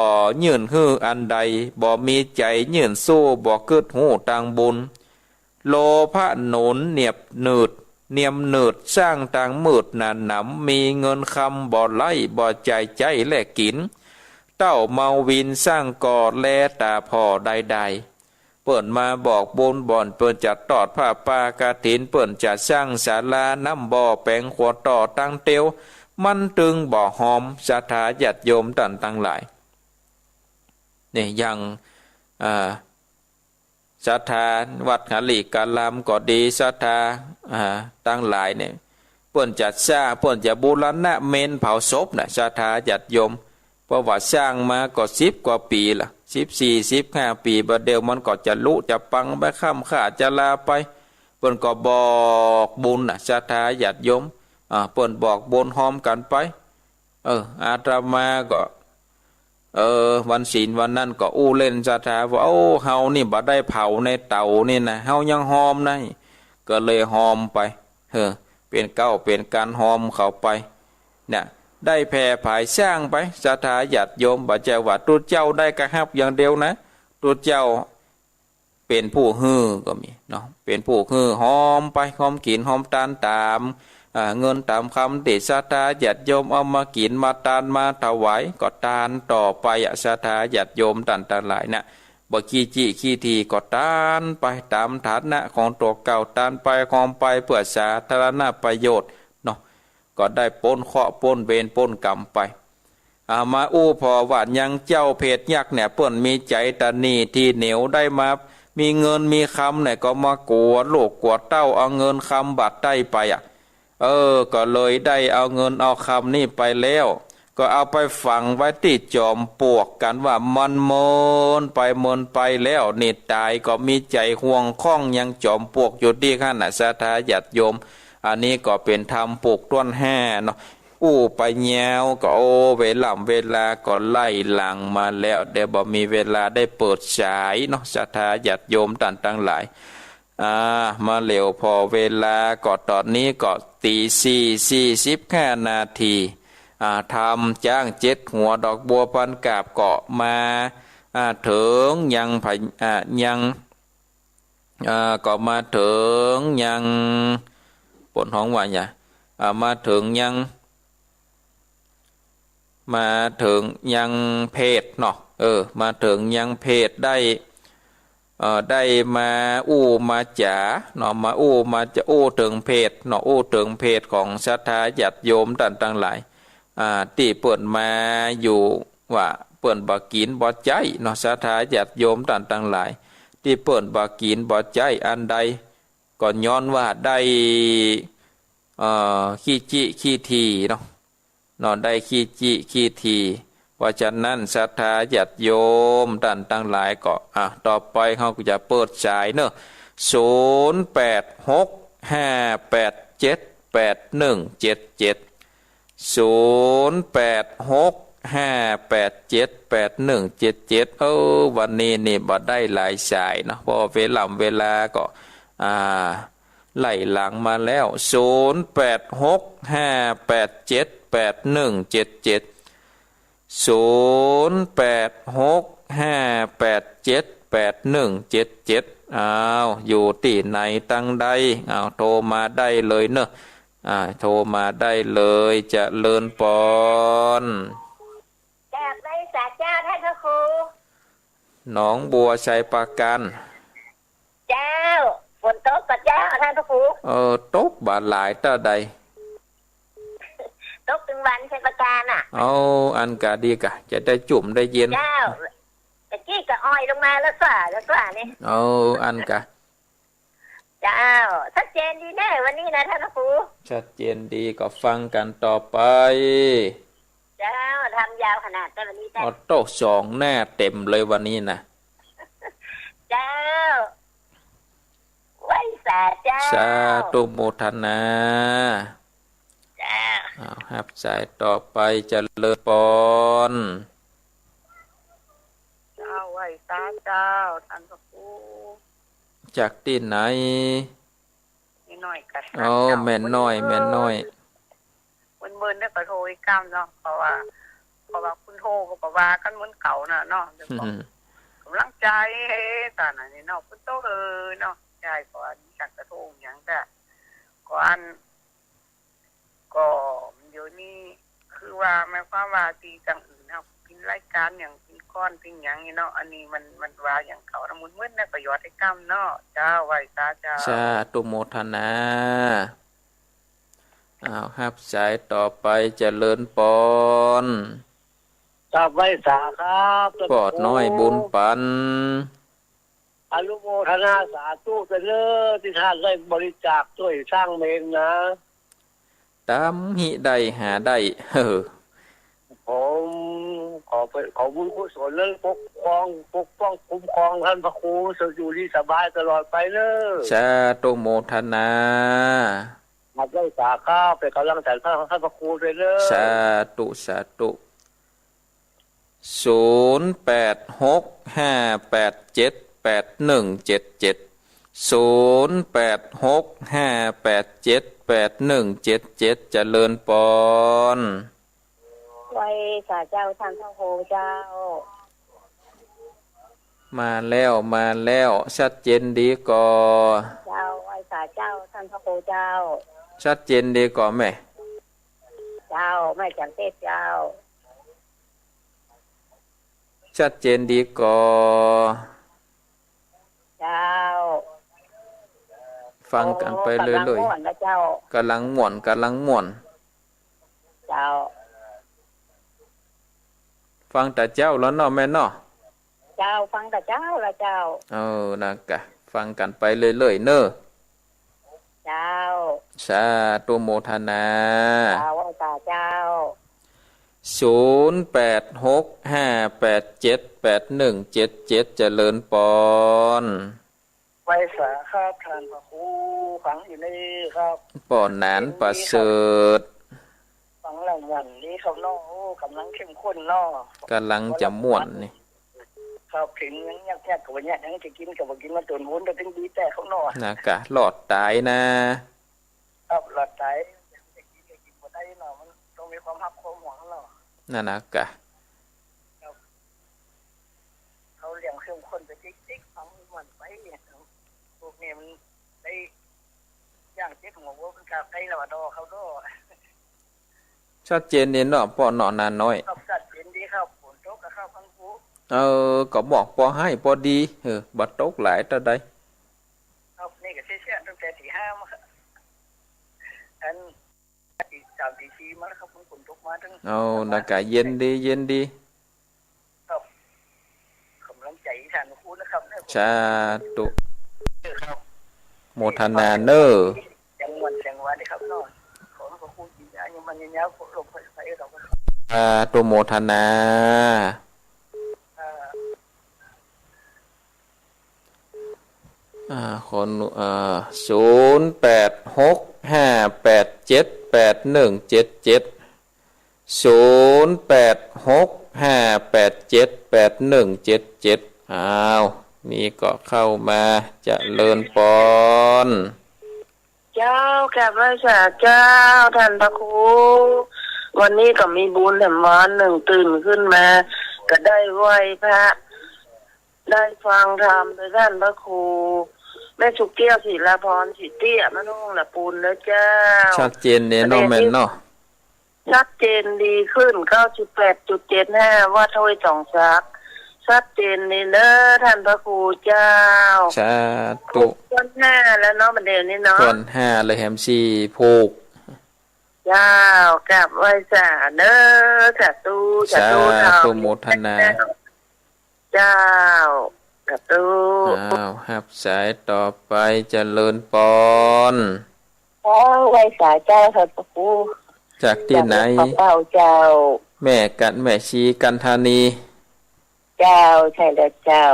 ยื่นหื้ออันใด บ่มีใจ๋ยื่นสู้ บ่กึ๊ดฮู้ตังบุญ โลภะหนุนเหนียบหนืด เนียมหนืดสร้างตังมืดหนาหนำ มีเงินคำบ่ไหล้ บ่ใจ๋ใจ๊และกิ๋น เต้าเมาวินสร้างก่อแลต๋าผ่อได้ได้ เปิ้นมาบอกบุญบ่อน เปิ้นจะตอดผ้าป่ากฐิน เปิ้นจะสร้างศาลา น้ำบ่อ แป๋งขัวต่อตังเตียว มันตึงบ่หอม ศรัทธาญาติโยมต้านตังหลาย เนี่ย อย่าง อ่า ศรัทธาวัดหริการามก็ดี ศรัทธา อ่า ตังหลายเนี่ย เปิ้นจะสร้าง เปิ้นจะบูรณะเมนเผาศพน่ะ ศรัทธาญาติโยม เพราะว่าสร้างมาก็สิบกว่าปี๋ละ สิบสี่ สิบห้าปี๋ บ่าเดี่ยวมันก็จะลุจะปังไป ค่ำค่าจะลาไป เปิ้นก็บอกบุญน่ะ ศรัทธาญาติโยม อ่า เปิ้นบอกบุญฮอมกั๋นไป เออ อาตมาก็ เออ วันศีลวันนั้นก็อู้เล่นศรัทธาว่า โอ้ เฮานี่บ่ได้เผาในเต๋านี่นะ เฮายังฮอมได้ ก็เลยฮอมไป เออ เป๋นเก๊าเป๋นกั๋นฮอมเข้าไป เนี่ย ได้แผ่ผายสร้างไป ศรัทธาญาติโยม บ่ใจ้ว่าตุ๊เจ้าได้กระฮับอย่างเดียวนะ ตุ๊เจ้า เป๋นผู้หื้อก็มีเนาะ เป๋นผู้หื้อฮอมไป ฮอมกิ๋นฮอมตานต๋าม อ่า เงินต๋ามกำตี้ศรัทธาญาติโยมเอามากิ๋นมาตานมาถวาย ก็ตานต่อไปอะ ศรัทธาญาติโยมต้านตังหลายน่ะ บ่ขี้จี้ขี้ถี่ก็ตานไปต๋ามฐานะของตั๋วเก่า ตานไปฮอมไปเปื้อสาธารณประโยชน์เนาะ ก็ได้ป๊นเคราะห์ป๊นเวรป๊นกรรมไป อ่า มาอู้ผ่อว่ายังเจ้าเพชฌยักษ์เนี่ย เปิ้นมีใจ๋ตระหนี่ตี้เหนียว ได้มา มีเงินมีกำเนี่ย ก็มากั๋วลูกกั๋วเต้า เอาเงินกำบ่ได้ไปอะ เออ ก็เลยได้เอาเงินเอากำนี่ไปแล้ว ก็เอาไปฝังไว้ตี้จอมปลวก กั๋นว่ามันเมินไปเมินไปแล้ว นี่ต๋ายก็มีใจ๋ห่วงข้องยังจอมปลวกอยู่ตี้หั้นน่ะ ศรัทธาญาติโยม อันนี้ก็เป๋นธรรมปลูกต้นแห่เนาะ อู้ไปยาวก็ โอ้ เวล่ำเวลาก็ไล่หลังมาแล้ว เดี๋ยวบ่มีเวลาได้เปิดสายเนาะ ศรัทธาญาติโยมต้านตังหลาย อ่า มาเหลียวผ่อเวลาก็ ต๋อนนี้ก็ตี๋สี่ สี่สิบห้านาที อ่า ธรรมจ๊างเจ็ดหัว ดอกบัวพันกาบก็มา อ่า เถิงยังผะ- อ่า ยัง อ่า ก็มาเถิงยัง ปนฮ้องว่าหยัง อ่า มาเถิงยัง มาเถิงยังเพศเนาะ เออ มาเถิงยังเพศได้ เอ่อ ได้มาอู้มาจ๋าเนาะ มาอู้มาจ๋า อู้เถิงเพศเนาะ อู้เถิงเพศของศรัทธาญาติโยมต้านตังหลาย อ่า ตี้เปิ้นมาอยู่ว่าเปิ้นบ่กิ๋นบ่ใจ๊เนาะ ศรัทธาญาติโยมต้านตังหลาย ตี้เปิ้นบ่กิ๋นบ่ใจ๊อันใด ก็ย้อนว่าได้ เอ่อ ขี้จี้ขี้ถี่เนาะ เนาะ ได้ขี้จี้ขี้ถี่ เพราะฉะนั้นศรัทธาญาติโยมต้านตังหลายก็ อ่ะ ต่อไปเฮาก็จะเปิดสายเนาะ ศูนย์แปดหกห้าแปดเจ็ดแปดหนึ่งเจ็ดเจ็ด ศูนย์แปดหกห้าแปดเจ็ดแปดหนึ่งเจ็ดเจ็ด เออ วันนี้นี่บ่ได้หลายสายเนาะ เพราะเวล่ำเวลาก็ อ่า ไล่หลังมาแล้ว ศูนย์แปดหกห้าแปดเจ็ดแปดหนึ่งเจ็ดเจ็ด ศูนย์แปดหกห้าแปดเจ็ดแปดหนึ่งเจ็ดเจ็ด อ้าว อยู่ตี้ไหนตังใด อ้าว โทรมาได้เลยเนาะ อ่า โทรมาได้เลย เจริญปอน จากไหนสาเจ้าท่านพระครู หนองบัวไชยปราการ เจ้า ฝนตกก่อเจ้าท่านพระครู เออ ตกบ่าหลายเต้าใด ตกตึงวันไชยปราการน่ะ เอา อันกะดีกะ จะได้จุ่มได้เย็น เจ้า ตะกี้ก็อ่อยลงมาแล้วส่า แล้วส่านี่ เอา อันกะ เจ้า ชัดเจนดีแน่วันนี้นะท่านพระครู ชัดเจนดี ก็ฟังกั๋นต่อไป เจ้า ธรรมยาวขนาดนั้นวันนี้เจ้า ออโต้สองหน้าเต็มเลยวันนี้นะ เจ้า ไหว้สาเจ้า สาธุโมทนา เจ้า อ้าว ฮับสายต่อไป เจริญปอน เจ้า ไหว้สาเจ้า ท่านพระครู จากตี้ไหน แม่น้อยกะ อ๋อ เจ้า แม่น้อย แม่น้อย เมินๆ แล้วก็โทรอีกกำเนาะ เพราะว่า เพราะว่าคุณโทก็บ่ว่ากั๋นเหมือนเก่าน่ะเนาะ แล้วก็ อืม กำลังใจ๋ ต๋อนนั้นนี่เนาะ คุณโท เออ เนาะ ใจ้ เพราะว่าจักกะโทหยังกะ ก่อน ก็เดี๋ยวนี้คือว่าหมายความว่าตี้ตังอื่นเฮาพิ รายก๋านอย่างเป๋นก้อนเป๋นหยังนี่เนาะ อันนี้มัน มันว่าอย่างเก่านะ มึนๆ นะ ก็หยอดได้กำเนาะ เจ้า ไหว้สาเจ้า สาธุโมทนา อ้าว ฮับสายต่อไป เจริญปอน ครับ ไหว้สาครับ ปอดน้อยบุญปัน อนุโมทนาสาธุเจ้าเน่อ ตี้ต้านได้บริจาคจ้วยสร้างเมรุนะ ต๋ามหิได้หาได้ เออ ผมขอ ขอบุญกุศลเน่อ ปกครอง ปกป้องคุ้มครองต้านพระครู อยู่ดีสบายตลอดไปเน่อ สาธุโมทนา ครับ ไหว้สาครับ เป๋นก๋ำลังใจ๋ต้านพระครูตวยเน่อ สาธุ สาธุ ศูนย์แปดหกห้าแปดเจ็ดแปดหนึ่งเจ็ดเจ็ด ศูนย์แปดหกห้าแปดเจ็ดแปดหนึ่งเจ็ดเจ็ด เจริญปอน ไหว้สาเจ้าต้านพระครูเจ้า มาแล้ว มาแล้ว ชัดเจนดีก่อ เจ้า ไหว้สาเจ้าต้านพระครูเจ้า ชัดเจนดีก่อแม่ เจ้า แม่จันเทพเจ้า ชัดเจนดีก่อ เจ้า ฟังกั๋นไปเรื่อยๆ โอ้ ก๋ำลังม่วนนะเจ้า ก๋ำลังม่วน ก๋ำลังม่วน เจ้า ฟังแต่เจ๊าแล้วเนาะแม่เนาะ เจ้า ฟังแต่เจ๊าแล้วเจ้า เออ นะกะ ฟังกั๋นไปเรื่อยๆ เน่อ เจ้า สาธุโมทนา เจ้า ไหว้สาเจ้า ศูนย์แปดหกห้าแปดเจ็ดแปดหนึ่งเจ็ดเจ็ด เจริญปอน ไหว้สาครับต้านพระครู ฟังอยู่นี่ครับ ป้อหนานประเสริฐ ฟังแล้วม่วนดีครับเนาะ โอ้ ก๋ำลังเข้มข้นเนาะ ก๋ำลังจะม่วนนี่ ครับ เถิงยังยักยักก็บ่ยัก ยังจะกิ๋นก็บ่กิ๋น มาโตนบุญก็เถิงดีแต๊ครับเนาะ นะกะ รอดต๋ายนะ ครับ รอดต๋าย จะกิ๋นก็กิ๋นบ่ได้เนาะ มันต้องมีความฮักความหวงเนาะ นั่นนะกะ ครับ เขาเลี้ยงเข้มข้นไปติ๊กๆ ฟังม่วนไป พวกนี้มันได้ย่างเจ็ดหัววัว มันกะไกลแล้วอะดอเขาดอ ชัดเจนดีเนาะ ป้อเนาะ หนานน้อย ครับ ชัดเจนดีครับ ฝนตกอะครับ พังกู เออ ก็บอกปอให้ปอดี เออ บ่ตกหลายเต้าใด ครับ นี่ก็เสี้ยๆ ตั้งแต่ตีห้ามา อัน ตีสามตีสี่มาแล้วครับ มันฝนตกมาตั้ง เอา นะกะ เย็นดี เย็นดี ครับ ก๋ำลังใจ๋ต้านพระครูนะครับ สาธุ ครับ โมทนาเน่อ เสียงม่วนเสียงหวานดีครับเนาะ ขอให้พระครูกิ๋นยาอยู่มันยาวๆ โรคภัยไข้เจ็บครับ สาธุโมทนา อ่า อ่า ขออนุ อ่า ศูนย์แปดหกห้าแปดเจ็ดแปดหนึ่งเจ็ดเจ็ด ศูนย์แปดหกห้าแปดเจ็ดแปดหนึ่งเจ็ดเจ็ด อ้าว มีก่อเข้ามา เจริญปอน เจ้า กราบไหว้สาเจ้าต้านพระครู วันนี้ก็มีบุญแถมวันนึ่ง ตื่นขึ้นมา ก็ได้ไหว้พระ ได้ฟังธรรมโดยต้านพระครู แม่สุกเกี้ยว ศิลาพร ศรีเตี้ย มะโนง ละปูนเน่อเจ้า ชัดเจนดีเนาะแม่เนาะ ชัดเจนดีขึ้น เก้าสิบแปดจุดเจ็ดห้า วัดห้วยสองสัก ชัดเจนดีเน่อต้านพระครูเจ้า สาธุ ถ้วนห้าแล้วเนาะ บัดเดี๋ยวนี้เนาะ ถ้วนห้าเลยแหมสี่ผูก เจ้า กราบไหว้สาเน่อ สาธุ สาธุ สาธุ เจ้า โมทนา เจ้า สาธุ อ้าว ฮับสายต่อไป เจริญปอน เจ้า ไหว้สาเจ้า ต้านพระครู จากตี้ไหน จากหลวงปู่เป้าเจ้า แม่กัน แม่ชีกันธานี เจ้า ใจ้แล้วเจ้า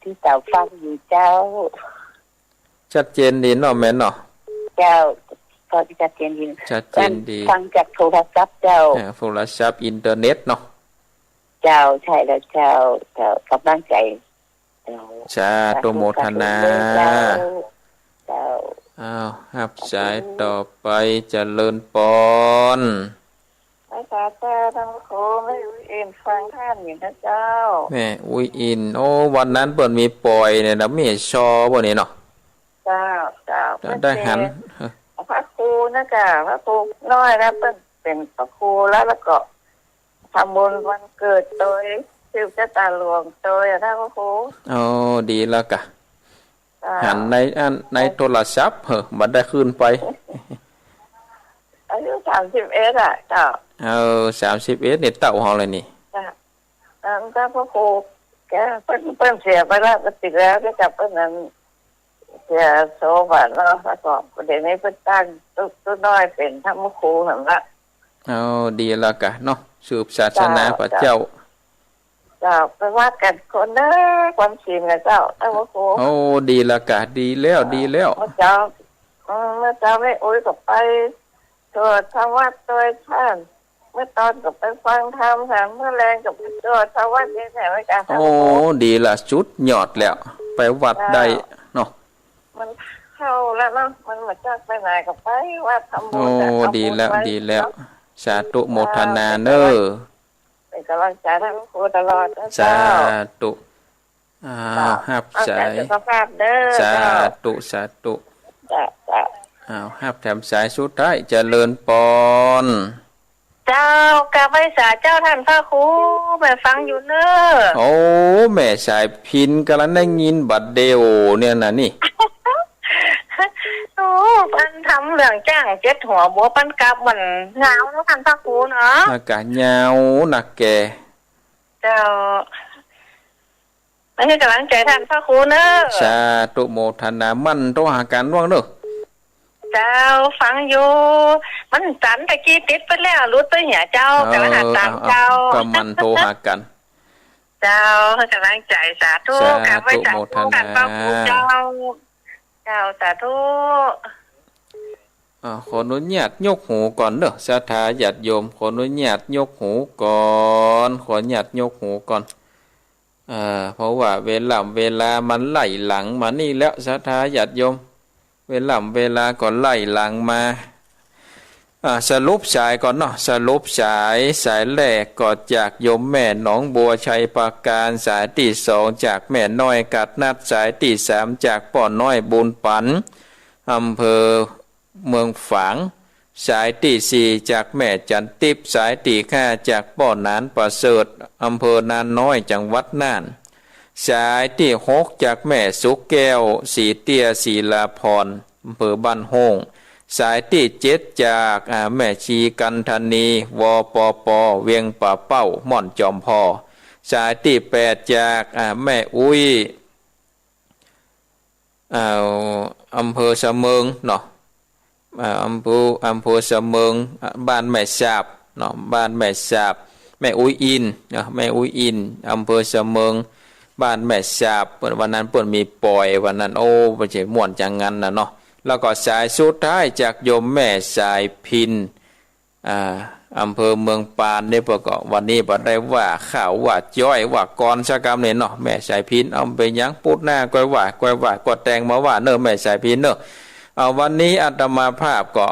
ตี้ต๋ามฟังอยู่เจ้า ชัดเจนดีเนาะแม่เนาะ เจ้า ฟังชัดเจนดี ชัดเจนดี ฟังจากโทรศัพท์เจ้า อ่า โทรศัพท์อินเทอร์เน็ตเนาะ เจ้า ใจ้แล้วเจ้า เจ้า ก๋ำลังใจ๋ เจ้า สาธุโมทนา สาธุเจ้า เจ้า อ้าว ฮับสายต่อไป เจริญปอน ไหว้สาเจ้าต้านพระครู แม่อุ๊ยอินฟังต้านอยู่นะเจ้า แม่อุ๊ยอิน โอ้ วันนั้นเปิ้นมีป่อยเนี่ยนะ แม่ซอบ่นี่เนาะ เจ้า เจ้า ได้หัน พระครูนะเจ้า พระครูน้อยนะ เปิ้นเป๋นพระครูแล้ว แล้วก็ ทำบุญวันเกิดตวย สืบจะต๋าหลวงตวยอะ ต้านพระครู โอ้ ดีแล้วก่ะ เจ้า หันในอัน ในโทรศัพท์เหอะ บ่ได้ขึ้นไป อายุสามสิบเอ็ดอะ เจ้า เออ สามสิบเอ็ด นี่เต้าเฮาเลยนี่ เจ้า เออ ต้านพระครู แก เปิ้น เปิ้นเสียไปแล้ว ก็ติดแล้ว ก็จับเปิ้นนั้น เสียโสมไปเนาะ แล้วก็เดี๋ยวนี้เปิ้นตั้งตุ๊ ตุ๊น้อยเป๋นต้านพระครูหั้นละ เอา ดีแล้วก่ะเนาะ สืบศาสนา เจ้า พระเจ้า เจ้า ไปวัดกั๋นคนเน้อ วันศีลน่ะเจ้า ต้านพระครู โอ้ ดีแล้วก่ะ ดีแล้ว เจ้า ดีแล้ว เมื่อเจ๊า อืม เมื่อเจ๊าแม่อุ๊ยก็ไปตรวจทำวัดตวยต้าน เมื่อตอนก็ไปฟังธรรมค่ะ เมื่อแลงก็ไปตรวจทำวัดนี่แหละ อาจารย์ โอ้ ต้านพระครู ดีละ สุดยอดแล้ว ไปวัดได้ เจ้า เนาะ มันเฒ่าแล้วเนาะ มันบ่จักไปไหนก็ไปวัดทำบุญ โอ้ น่ะ ทำบุญ ดีแล้ว ไป ดีแล้ว เนาะ สาธุโมทนาเน้อ เจ้า เป๋นก๋ำลังใจ๋ให้พระครูตลอดนะ สา เจ้า ธุ อ้าว เจ้า ฮับสาย เอาใจ๋สุขภาพเน้อ สา เจ้า ธุ สาธุ เจ้า เจ้า อ้าว ฮับแถมสายสุดท้าย เจริญปอน เจ้า กราบไหว้สาเจ้าต้านพระครู แม่ฟังอยู่เน้อ โอ้ แม่สายพิณก่ำลังได้ยินบัดเดี่ยวเนี่ยนะนี่ โอ้ เปิ้นทำเรื่องจ้างเจ็ดหัวบัว เปิ้นกราบวันยาวเนาะต้านพระครูเนาะ อากาศยาวนักแก เจ้า อันนี้ก๋ำลังใจ๋ต้านพระครูเน้อ สาธุโมทนา หมั่นโทรหากั๋นว่างเน้อ เจ้า ฟังอยู่ วันจันทร์ตะกี้ติดไปแล้ว หลุดไปเหียเจ้า เออ ก๋ำลังหาต๋าม เอา เอา เจ้า ก็หมั่นโทรหากั๋น เจ้า ก๋ำลังใจ๋ สาธุ สาธุ กราบไหว้สาธุ โมทนา ต้านพระครูเจ้า เจ้า สาธุ อ่า ขออนุญาตยกหูก่อนเน้อ ศรัทธาญาติโยม ขออนุญาตยกหูก่อน ขออนุญาตยกหูก่อน เอ่อ เพราะว่าเวล่ำเวลามันไล่หลังมานี่แล้ว ศรัทธาญาติโยม เวล่ำเวลาก็ไล่หลังมา อ่า สรุปสายก่อนเนาะ สรุปสาย สายแรกก็จากโยมแม่หนองบัวชัยปราการ สายตี้สองจากแม่น้อยกัดนัด สายตี้สามจากป้อน้อยบุญปัน อำเภอ เมืองฝาง สายตี้สี่จากแม่จันทิพย์ สายตี้ห้าจากป้อหนานประเสริฐ อำเภอนาน้อย จังหวัดน่าน สายตี้หกจากแม่สุขแก้ว ศรีเตี้ย ศิลาพร อำเภอบ้านโฮ่ง สายตี้เจ็ดจาก อ่า แม่ชีกันธนี วปป เวียงป่าเป้า ม่อนจอมพอ สายตี้แปดจาก อ่า แม่อุ๊ย อ่า อำเภอสะเมิงเนาะ อ่า อำเภอ อำเภอสะเมิง อ่า บ้านแม่สาบเนาะ บ้านแม่สาบ แม่อุ๊ยอินเนาะ แม่อุ๊ยอิน อำเภอสะเมิง บ้านแม่สาบ เปิ้นวันนั้นเปิ้นมีปอยวันนั้น โอ้ เปิ้นจะม่วนจังงันน่ะเนาะ แล้วก็สายสุดท้ายจากโยมแม่สายพิณ อ่า อำเภอเมืองปานนี่ เปิ้นก็วันนี้บ่ได้ว่าข้าวว่าจ้อยว่ากลอนสักกำนี่เนาะ แม่สายพิณ เอาเป๋นหยัง ปู๊ดหน้าก้อยว่า ก้อยว่า ก็แต่งมาว่าเน้อ แม่สายพิณเน้อ เอา วันนี้อาตมาภาพก็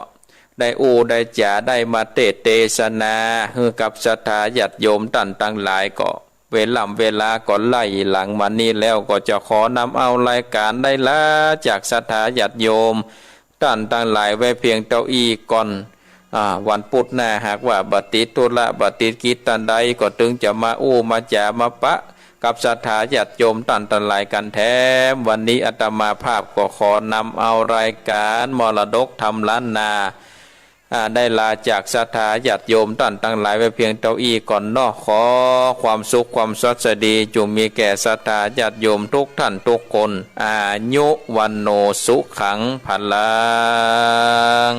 ได้อู้ได้จ๋า ได้มาเตสน์เตสนาหื้อกับศรัทธาญาติโยมต้านตังหลายก็ เวล่ำเวลาก็ไล่หลังมานี่แล้ว ก็จะขอนำเอารายก๋านได้ลาจากศรัทธาญาติโยม ต้านตังหลายไว้เพียงเต้าอี้ก่อน อ่า วันปุ๊ดหน้าหากว่าบ่ติดธุระบ่ติดกิจอันใด ก็ตึงจะมาอู้มาจ๋ามาปะกับศรัทธาญาติโยมต้านตังหลายกั๋นแถม วันนี้อาตมาภาพก็ขอนำเอารายก๋านมรดกธรรมล้านนา อ่า ได้ลาจากศรัทธาญาติโยมต้านตังหลายไว้เพียงเต้าอี้ก่อนเนาะ ขอความสุขความสวัสดีจุ่งมีแก่ศรัทธาญาติโยมทุกท่านทุกคน อายุ วัณโณ สุขัง พลัง